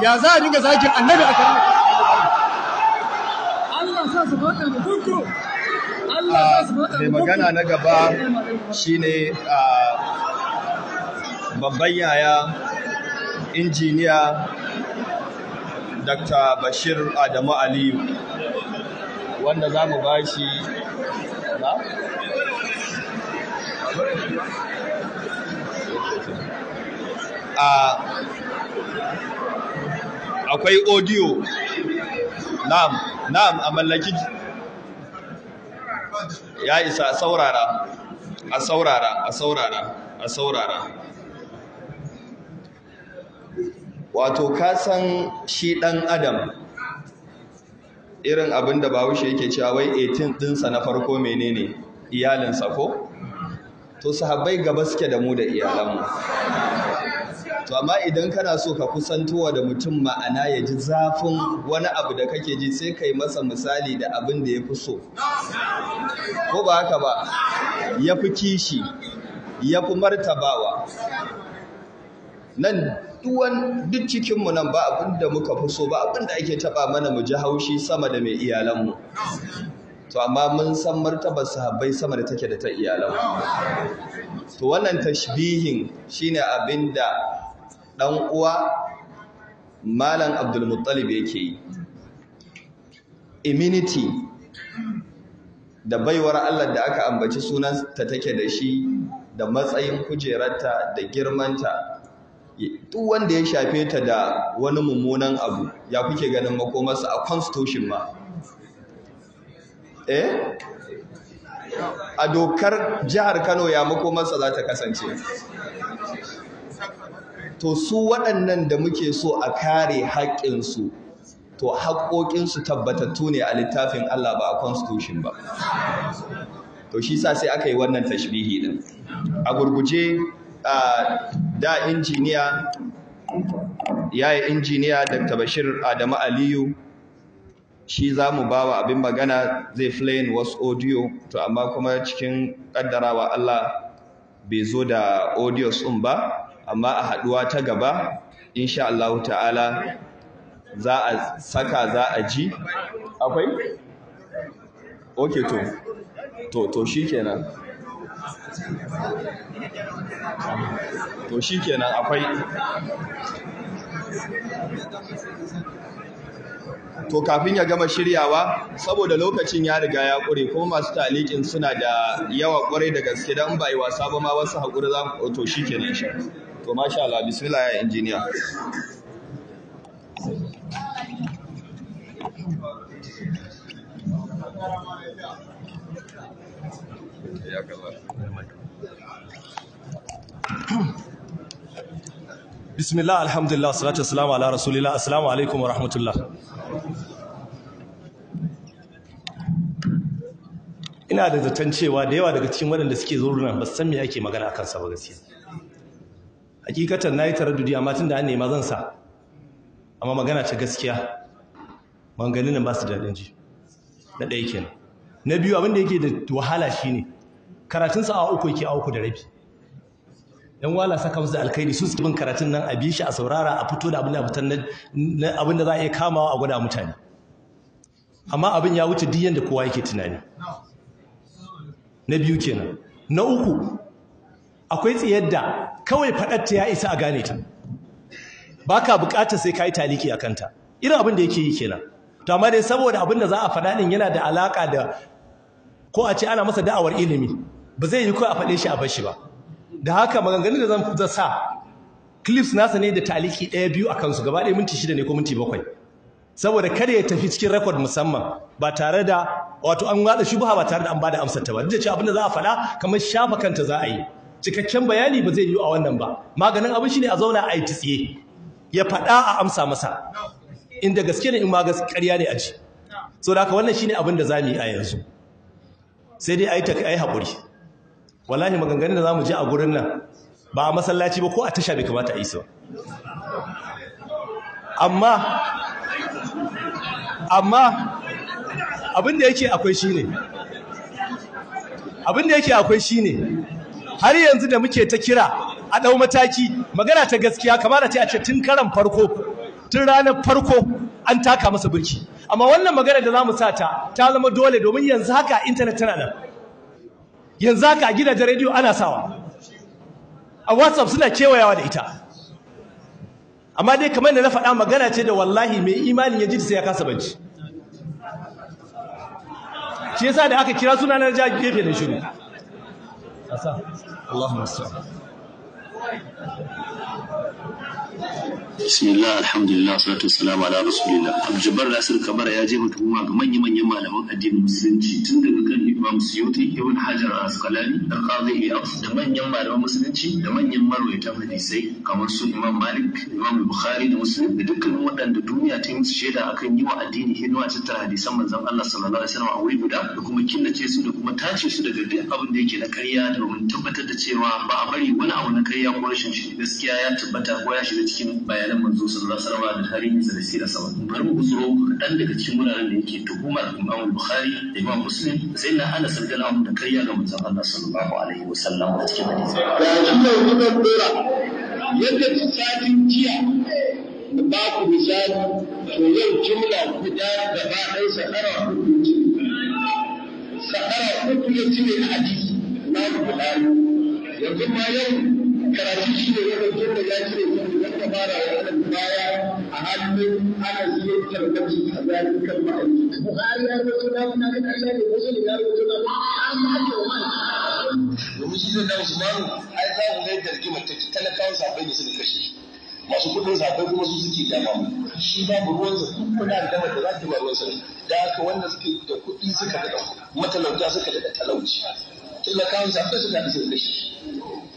Ya za a dinga zagin annabi a kan Allah sa su faɗa mu goggo, Allah sa su faɗa Mai mu goggo. magana na gaba shine babban yaya injiniya Dr. Bashir Adamu Aliyu, wanda za mu ba shi na? Akwai audio. Na'am, na'am, a mallaki ya isa. A saurara, a saurara, a saurara, a saurara. Wato ka san shi ɗan adam, irin abin da Bahaushe yake cewa wai 18 ɗinsa na farko menene? Iyalinsa ko? To sahabbai gaba suke da mu da iyalanmu. To amma idan kana so ka kusantowa da mutum ma'ana ya ji zafin wani abu da kake ji, sai kai masa misali da abin da ya fi so, ko ba haka ba? Ya fi kishi, ya fi martabawa. Nan duwan duk cikinmu nan ba abin da muka fi so, ba abin da ake taba mana mu ji haushi sama da mai iyalanmu. To amma mun san martabar sahabbai sama da take da ta iyalanmu. To wannan tashbihin shine abin da dan uwa Malam Abdul Muttalib yake yi. Immunity da baiwar Allah da aka ambaci sunanta take da shi, da matsayin kujerarta da girmanta, duk wanda ya shafe ta da wani mummunan abu, ya kuke ganin makomarsa a constitution ma? Eh, a dokar jihar Kano ya makomarsa za ta kasance? To su waɗannan da muke so a kare haƙƙinsu, to haƙƙoƙinsu tabbatattu ne a littafin Allah, ba a constitution ba. To shi sa sai aka yi wannan tashbihi din. A gurguje, da injiniya ya yi injiniya Dr. Bashir Adamu Aliyu, shi za mu ba wa abin magana, zai playing wasu audio. To amma kuma cikin ƙaddarawa Allah bai zo da audio ɗin ba, amma a haɗuwa ta gaba insha Allah ta'ala za a saka, za a ji. Akwai? Okay, to shikenan, to shikenan, akwai. To kafin ya gama shiryawa, saboda lokacin ya riga ya ƙure kuma masu talikin suna da yawa ƙwarai da gaske, dan ba yi wasa ba ma wasu haƙuri za mu. To shikenan shi. To masha Allah, bismillah ya injiniya. Ya kaza. Bismillah, alhamdulillah, salatu wassalamu ala rasulillah, assalamu alaikum wa rahmatullah. Ina da zaton cewa da yawa daga cikin waɗanda suke zo nan ba su san me ake magana akan sa ba gaskiya. Hakikatan nayi taraddudi, amma tunda an nema zan sa. Amma magana ta gaskiya, maganganun nan ba su daɗin ji. Na ɗaya kenan. Na biyu, abin da yake da wahala shine karatun sa awa 3 yake, awa 3 da rabi. Yan wala saka musu da alkhairi, su suke bin karatun nan, a bi shi, a saurara, a fito da abin da fitar na abin da za a iya kamawa a gwada mutane. Amma abin ya wuce duk yanda kowa yake tunani. Na biyu kenan. Na uku, Akwai tsiyar da kawai faɗarta ya isa a gane ta, ba ka buƙatar sai ka yi taliki a kanta. Irin abin da yake yi kenan. To amma dai saboda abin da za a faɗa ɗin yana da alaƙa da ko a ce ana masa da'awar ilimi, ba zai yi kawai a faɗe shi a bar shi ba. Da haka maganganun da zan sa clips nasa ne da taliki 1, 2 a kansu, gaba ɗaya minti 6 ne ko minti 7, saboda kada ya tafi cikin record, musamman ba tare da wato an watsa shubha ba tare da an bada amsar ta ba. Duk da cewa abin da za a faɗa kamar shafa kanta za a yi, cikakken bayani ba zai yi a wannan ba. Maganin abin shine a zauna a yi tsiye, ya faɗa a amsa masa, inda gaske ne, in ma ƙarya ne a ji. So da haka wannan shine abin da za mu yi a yanzu, sai dai a yi ta a yi haƙuri. Wallahi maganganun da za mu ji a gurin nan, ba a masallaci ba ko a tasha bai kamata a yi su ba. Amma abin da yake akwai shine, har yanzu da muke ta kira a ɗau mataki, magana ta gaskiya kamar ta a ce tun karan farko, tun ranar farko an taka masa birki. Amma wannan magana da zamu sa ta ta zama dole, domin yanzu haka intanet tana nan, yanzu haka a gidajen rediyo ana sawa, a WhatsApp suna kewayawa da ita. Amma dai kamar da na faɗa, magana ce da wallahi mai imanin ya ji sai ya kasa bacci. Shi yasa da aka kira suna na ja gefe da shiru. Allahumma salli. Bismillah, alhamdulillah, salatu wassalamu ala rasulillah. Abdul Nasir Kabara ya jefa tuhuma ga manya-manyan malaman addinin musulunci, tun daga kan Imam Suyuti, Ibn Hajar al-Asqalani, Al-Qadi Iyad, da manyan malaman musulunci da manyan marwayata hadisai kamar su Imam Malik, Imam Bukhari da Muslim, da dukkanin waɗanda duniya ta yi musu shaida akan yi wa addini hidima, tattara hadisan manzon Allah sallallahu alaihi wasallam a wuri guda da kuma killace su da kuma tace su daga duk abin da yake na ƙarya, domin tabbatar da cewa ba a bari wani abu na ƙarya ko rashin gaskiya ya tabbata ko ya shiga cikin bayanan manzo sallallahu alaihi wasallam da tarihin sa da sirar sa. Bari mu gutsuro kaɗan daga cikin wuraren da yake tuhumar Imam Bukhari da Imam Muslim, sai na Anas radiyallahu anhu, da karya ga manzon Allah sallallahu alaihi wasallam a cikin hadisi. Ga shi yanzu zan dora yadda satin jiya da ba ku misali, to yau jumla guda gaba ɗaya 3 ya cire, 3 ya cire a hadisi na Bukhari. Yanzu ma yau karatu shi ne wannan jumla ya cire su don ka fara wannan baya a hannun ana ziyartar gaji a zalikan ma'aiki. Buhari ya rawaito na na ga ƙarya ne, Muslim ya rawaito na amma ake wa mai. Domin shi zai na Usmanu, ai za ku ga yadda rigimar take, talakawan sabai ne suka kashe shi. Masu kuɗin sabai kuma su suke dama mu. Shi babu ruwansa, duk wani rigimar da za ta ba ruwansa ne. Da haka wanda suke da kuɗi suka daɗa kuɗi, matalauta suka daɗa talauci. Talakawan sabai suka haɗu suka kashe shi.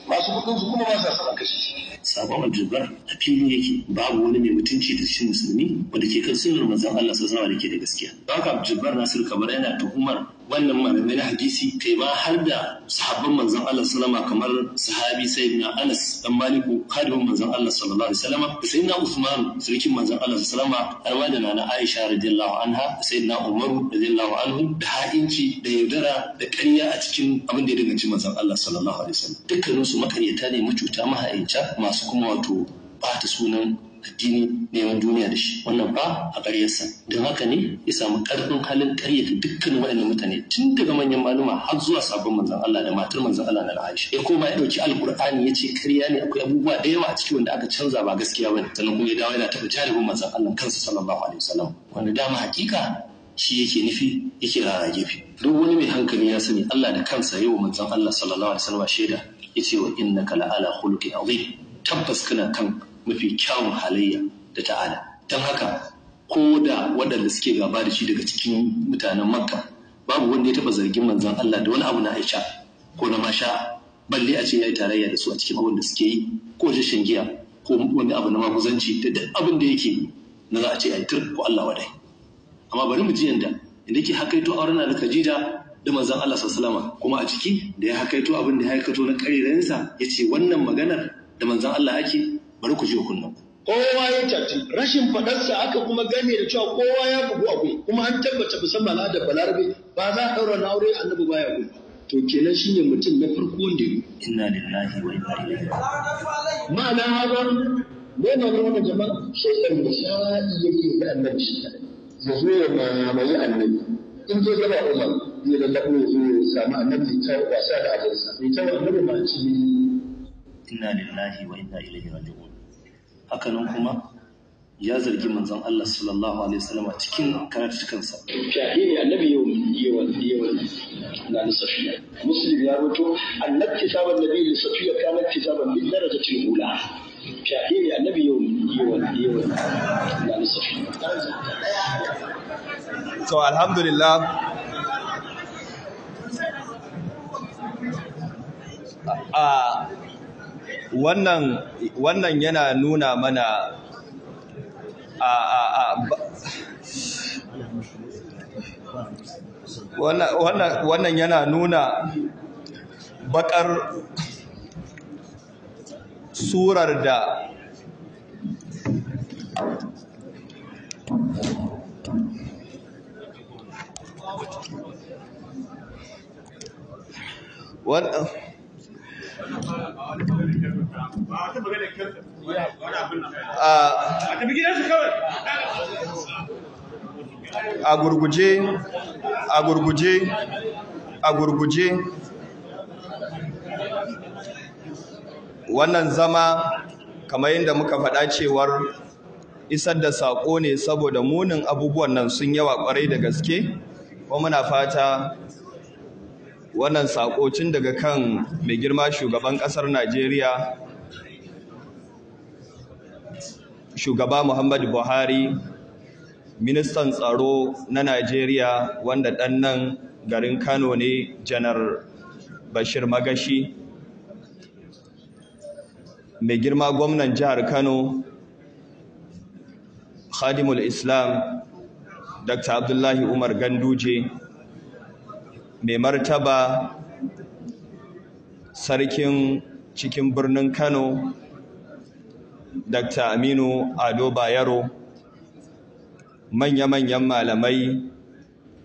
Masu kuɗin su kuma ba sa son a kashe shi. Sabon Abdulbar a fili yake, babu wani mai mutunci da cikin musulmi wanda ke kan sunnar manzon Allah sallallahu alaihi wasallam da ke da gaskiya. Don haka Abdulbar Nasir Kabara yana tuhumar wannan malamai na hadisi, kai ma har da sahabban manzon Allah sallama, kamar sahabi Sayyidina Anas dan Maliku, khadimin manzon Allah sallallahu alaihi wasallam, da Sayyidina Uthman, sirikin manzon Allah sallama, har ma da Nana Aisha radiyallahu anha, Sayyidina Umaru radiyallahu anhu, da ha'inci da yaudara da ƙarya a cikin abin da ya danganci manzon Allah sallallahu alaihi wasallam. Dukkaninsu makaryata ne, macuta, maha'inta, masu kuma wato bata sunan addini, neman duniya da shi. Wannan ba a ƙaryarsa. Don haka ne ya samu ƙarfin halin ƙaryata dukkanin waɗannan mutane, tun daga manyan maluma har zuwa sabon manzon Allah da matar manzon Allah na Aisha. Ya koma ya ɗauki alƙur'ani ya ce ƙarya ne, akwai abubuwa da yawa a ciki wanda aka canza, ba gaskiya bane. Sannan kuma ya dawo yana taɓa jaribin manzon Allah kansa sallallahu alaihi wasallam, wanda dama hakika shi yake nufi yake rara gefe. Duk wani mai hankali ya sani Allah da kansa yi wa manzon Allah sallallahu alaihi wasallam shaida, ya ce wa innaka la'ala khuluqin azim, tabbas kana kan mafi kyawun halayya da ta'ala. Don haka ko da waɗanda suke gaba da shi daga cikin mutanen Makka, babu wanda ya taɓa zargin manzon Allah da wani abu na Aisha ko na Masha, balle a ce ya yi tarayya da su a cikin abin da suke yi, ko shan giya ko wani abu na maguzanci da duk abin da yake na za a ce a yi tur ko Allah wadai. Amma bari mu ji yanda inda yake hakaito auren na Khadija da manzon Allah sallallahu alaihi, kuma a ciki da ya hakaito abin da ya hakaito na karerayensa, ya ce wannan maganar da manzon Allah ake. Bari ku ji kunnan ku. Kowa ya tafi rashin faɗarsa, aka kuma gane da cewa kowa ya bugu abu, kuma an tabbata musamman al'adar Balarabe ba za a ɗaura na aure annabi baya gudu. To kenan shine mutum na farko wanda ya Inna lillahi wa inna ilaihi. Ma'ana haza ne na wannan jama'a shaitan da sha'i yake da annabi shi ya zo ya mamaye annabi. In zai gaba Umar zai lallaɓo ya zo ya samu annabi ta wasa da abinsa ya ta annabi ma ci. Inna lillahi wa inna ilaihi raji'un. Hakanan kuma ya zargi manzon Allah sallallahu alaihi wasallam a cikin karatukansa. Fyaɗe ne annabi yawan yawan na na Safiya. Muslim ya rubuto annabi saban nabi li Safiya kana tisaban bi darajatil ula. Fyaɗe ne annabi yawan yawan yawan na na Safiya. To alhamdulillah, a wannan yana nuna mana a a a wannan yana nuna bakar surar da wannan a gurguje a gurguje a gurguje wannan zama, kamar yadda muka faɗa, cewar isar da saƙo ne saboda munin abubuwan nan sun yawa ƙwarai da gaske. Kuma muna fata wannan saƙo tun daga kan mai girma shugaban ƙasar Najeriya, shugaba Muhammadu Buhari, ministan tsaro na Najeriya wanda ɗan nan garin Kano ne, Janar Bashir Magashi, mai girma gwamnan jihar Kano, Khadimul Islam Dr. Abdullahi Umar Ganduje, mai martaba sarkin cikin birnin Kano, Dr. Aminu Ado Bayero, manya-manyan malamai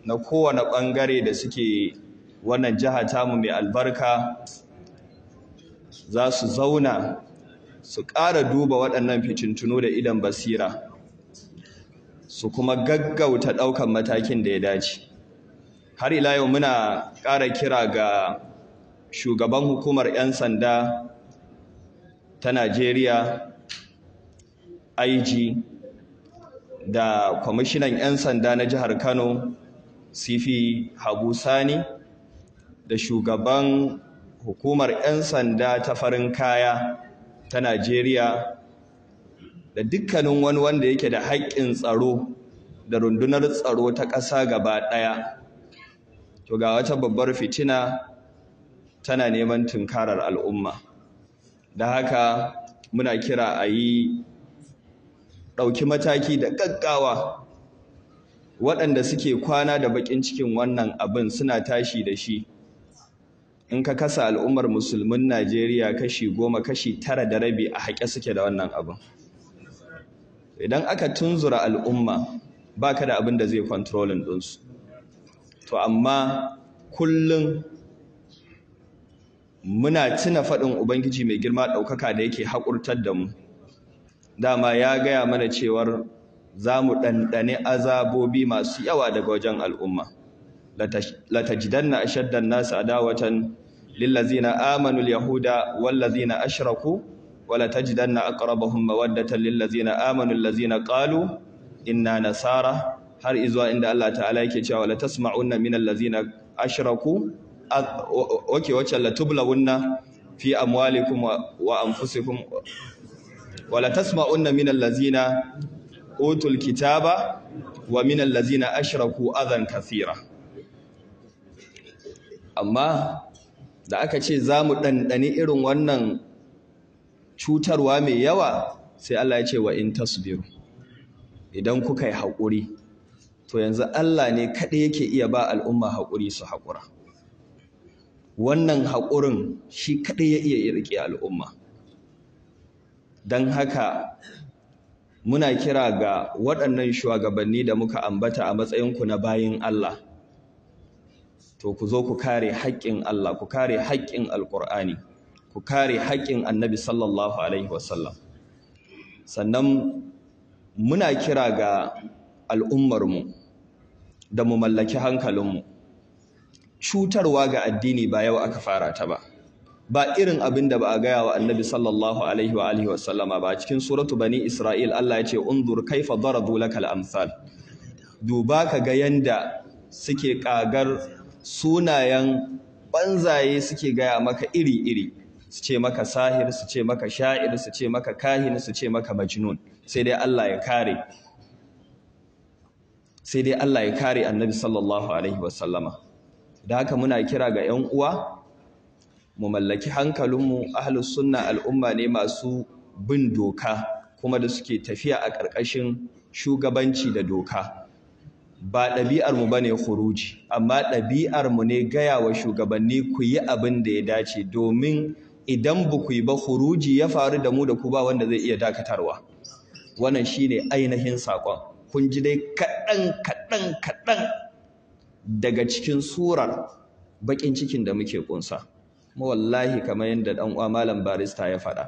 na kowane ɓangare da suke wannan jiha tamu mai albarka, za su zauna su ƙara duba waɗannan fitintunu da idon basira, su kuma gaggauta ɗaukan matakin da ya dace. Har ila yau muna ƙara kira ga shugaban hukumar 'yan sanda ta Najeriya, IG, da kwamishinan 'yan sanda na jihar Kano, CP Habu Sani, da shugaban hukumar 'yan sanda ta farin kaya ta Najeriya, da dukkanin wani wanda yake da haƙƙin tsaro da rundunar tsaro ta ƙasa gaba ɗaya. To ga wata babbar fitina tana neman tunkarar al'umma. Da haka muna kira a yi ɗauki mataki da gaggawa. Waɗanda suke kwana da baƙin cikin wannan abin suna tashi da shi. In ka kasa al'ummar musulmin Najeriya kashi 10, kashi 9.5 a haƙe suke da wannan abin. Idan aka tunzura al'umma, baka da abin da zai controlling ɗinsu. To amma kullum muna tuna faɗin Ubangiji mai girma ɗaukaka da yake haƙurtar da mu. Dama ya gaya mana cewar za mu ɗanɗani azabobi masu yawa daga wajen al'umma. Latajidanna ashaddan nasu adawatan lillazina amanu yahuda wallazina ashraku, wala tajidanna aqrabahum mawaddatan lillazina amanu allazina qalu inna nasara, har izuwa inda Allah ta'ala yake cewa wala tasma'unna minal ladzina ashraku, okay, wacce la tublawunna fi amwalikum wa anfusikum, wala tasma'unna minal ladzina utul kitaba wa minal ladzina ashraku adhan kathira. Amma da aka ce za mu ɗanɗani irin wannan cutarwa mai yawa, sai Allah ya ce wa in tasbiru, idan kuka yi haƙuri. To yanzu Allah ne kaɗai yake iya ba al'umma haƙuri su haƙura. Wannan haƙurin shi kaɗai ya iya riƙe al'umma. Don haka muna kira ga waɗannan shugabanni da muka ambata a matsayinku na bayin Allah, to ku zo ku kare haƙƙin Allah, ku kare haƙƙin Alƙur'ani, ku kare haƙƙin Annabi sallallahu alaihi wasallam. Sannan muna kira ga al'ummarmu da mu mallaki hankalinmu. Cutarwa ga addini ba yau aka fara ta ba. Ba irin abin da ba a gaya wa Annabi sallallahu alaihi wa alihi wa sallama ba. Cikin suratu Bani Isra'il Allah ya ce unzur kaifa darabu lakal amsal, duba ka ga yanda suke kagar sunayen banzaye, suke gaya maka iri-iri, su ce maka sahir, su ce maka sha'ir, su ce maka kahin, su ce maka majnun. Sai dai Allah ya kare, sai dai Allah ya kare Annabi sallallahu alaihi wasallama. Da haka muna kira ga 'yan uwa mu mallaki hankalinmu. Ahlus sunna al'umma ne masu bin doka kuma da suke tafiya a ƙarƙashin shugabanci da doka. Ba ɗabi'ar mu bane khuruji, amma ɗabi'ar mu ne gaya wa shugabanni ku yi abin da ya dace, domin idan ba ku yi ba khuruji ya faru da mu da ku ba wanda zai iya dakatarwa. Wannan shine ainihin saƙon. Kun ji dai kaɗan kaɗan kaɗan daga cikin surar baƙin cikin da muke ƙunsa. Kuma wallahi kamar yadda ɗan uwa Malam Barista ya faɗa,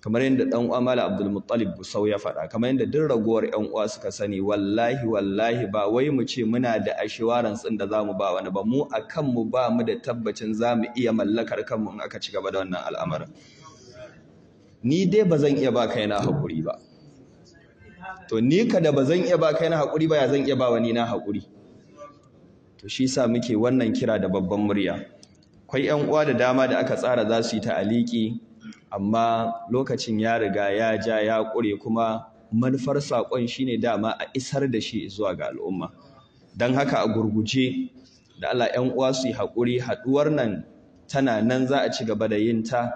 kamar yadda ɗan uwa Malam Abdul Muttalib Gusau ya faɗa, kamar yadda duk ragowar ƴan uwa suka sani, wallahi wallahi ba wai mu ce muna da assurance ɗin da zamu ba wani ba, mu a kanmu ba mu da tabbacin zamu iya mallakar kanmu in aka ci gaba da wannan al'amarin. Ni dai ba zan iya ba kaina haƙuri ba. To ni ka da ba zan iya ba kaina haƙuri ba, ya zan iya ba wani na haƙuri? To shi yasa muke wannan kira da babban murya. Akwai ƴan uwa da dama da aka tsara za su yi ta'aliki, amma lokacin ya riga ya ja ya ƙure, kuma manufar saƙon shine dama a isar da shi zuwa ga al'umma. Don haka a gurguje da Allah ƴan uwa su yi haƙuri, haɗuwar nan tana nan, za a ci gaba da yin ta,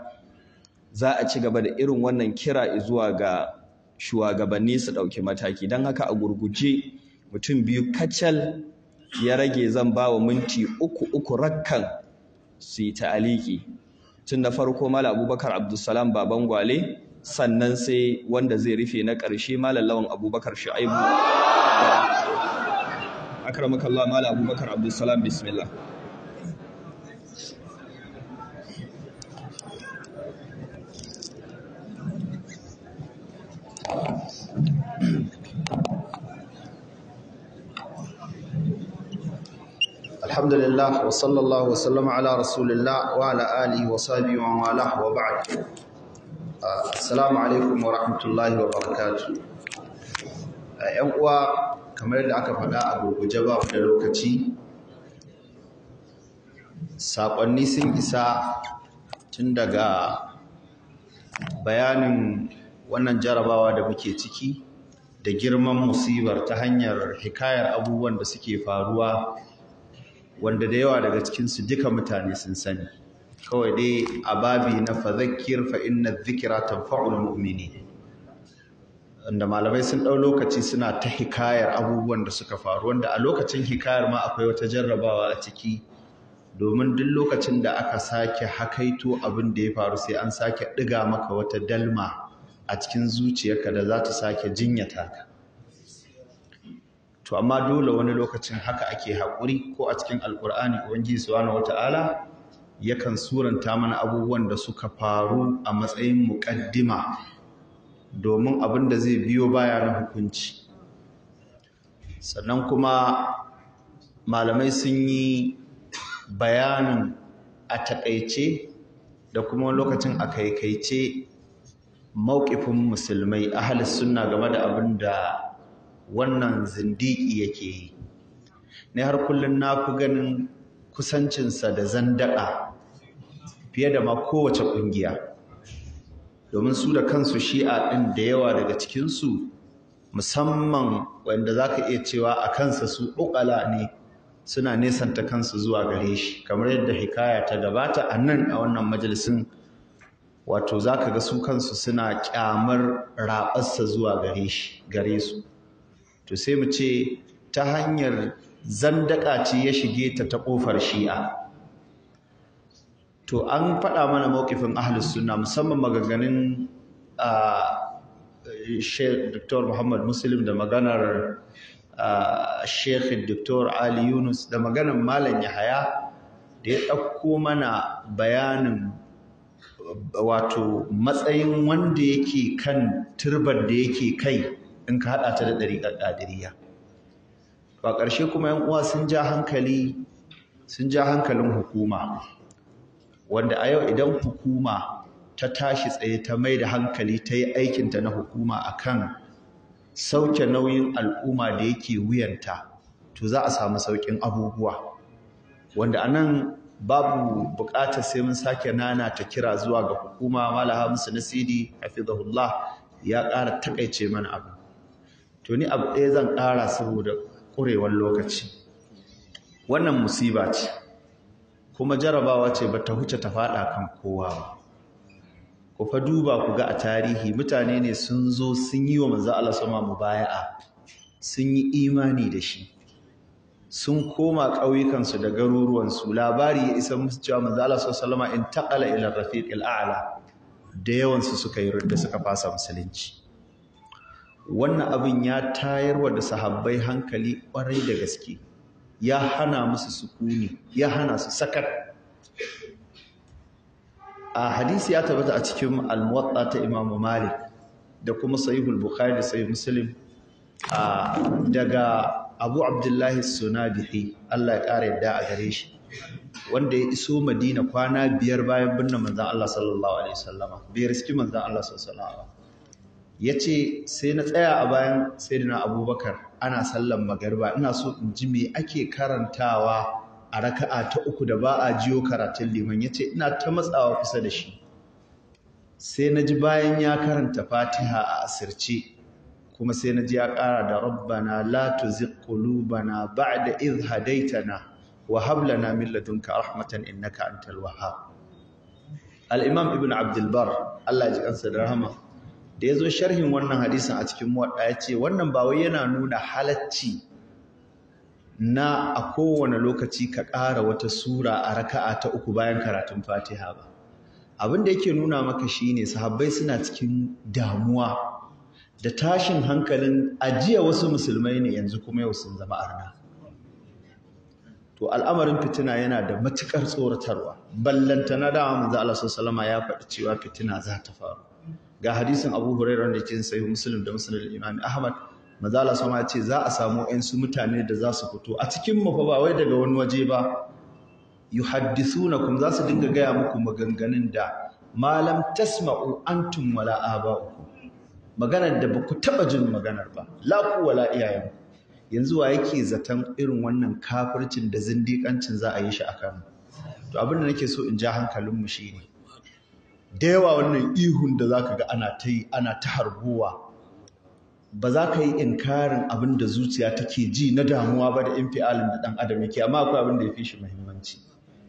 za a ci gaba da irin wannan kira zuwa ga shugabanni su ɗauki mataki. Don haka a gurguje mutum biyu kacal ya rage, zan ba wa minti uku uku rakkan su yi ta'aliki. Tun da farko Malam Abubakar Abdulsalam Baban Gwale, sannan sai wanda zai rufe na ƙarshe Malam Lawan Abubakar Shu'aibu. Akramakallah Malam Abubakar Abdulsalam, bismillah. Alhamdulillah wa sallallahu wa sallama ala rasulillah wa ala alihi wa sahbihi wa wala wa ba'd. Assalamu alaikum wa rahmatullahi wa barakatuh. Yan uwa, kamar yadda aka faɗa a gurguje ba da lokaci, saƙonni sun isa tun daga bayanin wannan jarabawa da muke ciki da girman musibar ta hanyar hikayar abubuwan da suke faruwa, wanda da yawa daga cikinsu duka mutane sun sani. Kawai dai a babi na fadhakkir fa inna dhikra tanfa'ul mu'minin, wanda malamai sun ɗau lokaci suna ta hikayar abubuwan da suka faru, wanda a lokacin hikayar ma akwai wata jarrabawa a ciki, domin duk lokacin da aka sake hakaito abin da ya faru sai an sake ɗiga maka wata dalma a cikin zuciyarka da za ta sake jinyata ka. To amma dole wani lokacin haka ake haƙuri. Ko a cikin Alƙur'ani Ubangiji subhanahu wata'ala yakan suranta mana abubuwan da suka faru a matsayin muƙaddima domin abin da zai biyo baya na hukunci. Sannan kuma malamai sun yi bayanin a taƙaice da kuma lokacin a kaikaice mauƙifin musulmai ahlus sunna game da abin da wannan zindiki yake yi. Ne har kullum na fi ganin kusancinsa da zandaka fiye da ma kowace ƙungiya, domin su da kansu shi'a ɗin da yawa daga cikinsu, musamman wanda za ka iya cewa a kansa su ƙuƙala ne, suna nesanta kansu zuwa gare shi, kamar yadda hikaya ta gabata a nan a wannan majalisin. Wato za ka ga su kansu suna ƙyamar raɓarsa zuwa gare shi, gare su. To sai mu ce ta hanyar zandaka ce ya shige ta ta ƙofar shi'a. To an faɗa mana mawqifin ahlus sunna, musamman maganganun Sheikh Dr. Muhammad Muslim da maganar Sheikh Dr. Ali Yunus da maganar Malam Yahaya da ya ɗauko mana bayanin wato matsayin wanda yake kan turbar da yake kai in ka haɗa ta da ɗariƙar ƙadiriyya. To a ƙarshe kuma 'yan uwa sun ja hankali, sun ja hankalin hukuma. Wanda a yau idan hukuma ta tashi tsaye ta mai da hankali ta yi aikinta na hukuma akan sauke nauyin al'umma da yake wuyanta, to za a samu sauƙin abubuwa. Wanda anan babu buƙatar sai mun sake nana ta kira zuwa ga hukuma. Malam Hamisu Nasidi hafizahullah ya ƙara takaice mana abu. To ni abu ɗaya zan ƙara saboda ƙurewar lokaci. Wannan musiba ce kuma jarabawa ce bata huce ta faɗa kan kowa ba. Ku fa duba ku ga a tarihi mutane ne sun zo sun yi wa manzo Allah sama mubaya'a, sun yi imani da shi, sun koma ƙauyukansu da garuruwansu. Labari ya isa musu cewa manzo Allah sallallahu alaihi wasallam intaqala ila rafiqil a'la, da yawansu suka yi rudda suka fasa musulunci. Wannan abin ya tayarwa da sahabbai hankali ƙwarai da gaske, ya hana musu sukuni, ya hana su sakat. A hadisi ya tabbata a cikin al-Muwatta ta Imam Malik da kuma Sahihul Bukhari da Sahih Muslim daga Abu Abdullahi Sunabihi, Allah ya ƙara yadda a gare shi, wanda ya iso Madina kwana 5 bayan binne manzon Allah sallallahu alaihi wasallama, bai riski manzon Allah sallallahu alaihi wasallama. Yace sai na tsaya a bayan Sayyidina Abubakar ana sallan magariba, ina so in ji me ake karantawa a raka'a ta 3 da ba a jiyo karatun liman. Yace ina ta matsawa kusa da shi, sai na ji bayan ya karanta Fatiha a asirce, kuma sai na ji ya ƙara da rabbana la tuzigh qulubana ba'da idh hadaytana wa hab lana min ladunka rahmatan innaka antal wahhab. Al-Imam Ibn Abdul Barr, Allah ya ji kansa da rahama, da yazo sharhin wannan hadisin a cikin Muwatta yace wannan ba wai yana nuna halacci na a kowane lokaci ka ƙara wata sura a raka'a ta 3 bayan karatun Fatiha ba. Abin da yake nuna maka shine sahabbai suna cikin damuwa da tashin hankalin ajiya wasu musulmai ne yanzu kuma yau sun zama arna. To al'amarin fitina yana da matukar tsoratarwa. Ballantana dama manzo Allah sallallahu alaihi ya faɗi cewa fitina za ta faru. Ga hadisin Abu Hurairah wanda yake Sahih Muslim da Musnad Imam Ahmad, manzo Allah sallallahu alaihi ya ce za a samu ƴan mutane da za su fito a cikin mu fa ba wai daga wani waje ba, yuhaddithunakum, za su dinga gaya muku maganganun da malam tasma'u antum wala aba'ukum, maganar da baku taba jin maganar ba, la ku wala iyayenku. Yanzu wa yake zaton irin wannan kafircin da zindiƙancin za a yi shi a Kano? To abin da nake so in ja hankalinmu shine, da yawa wannan ihun da zaka ga ana ta yi, ana ta harbowa, ba za ka yi inkarin abin da zuciya take ji na damuwa ba da infialin da ɗan adam yake, amma akwai abin da ya fi shi muhimmanci,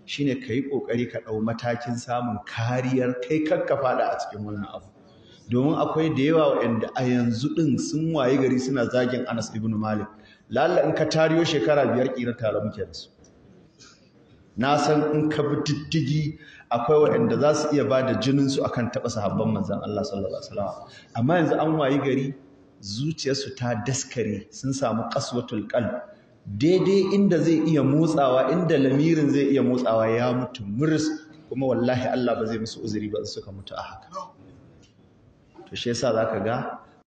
shine ka yi ƙoƙari ka ɗau matakin samun kariyar kai kakka faɗa a cikin wannan abu. Domin akwai da yawa waɗanda a yanzu ɗin sun waye gari suna zagin Anas ibn Malik. Lalla in ka tariyo shekara 5 ƙira tare muke da su. Na san in ka bi diddigi akwai waɗanda za su iya ba da jininsu akan taɓa sahabban manzon Allah sallallahu alaihi wasallam. Amma yanzu an wayi gari zuciyarsu ta daskare, sun samu qaswatul qalb. Daidai inda zai iya motsawa, inda lamirin zai iya motsawa ya mutu muris, kuma wallahi Allah ba zai musu uzuri ba in suka mutu a haka. To shi yasa zaka ga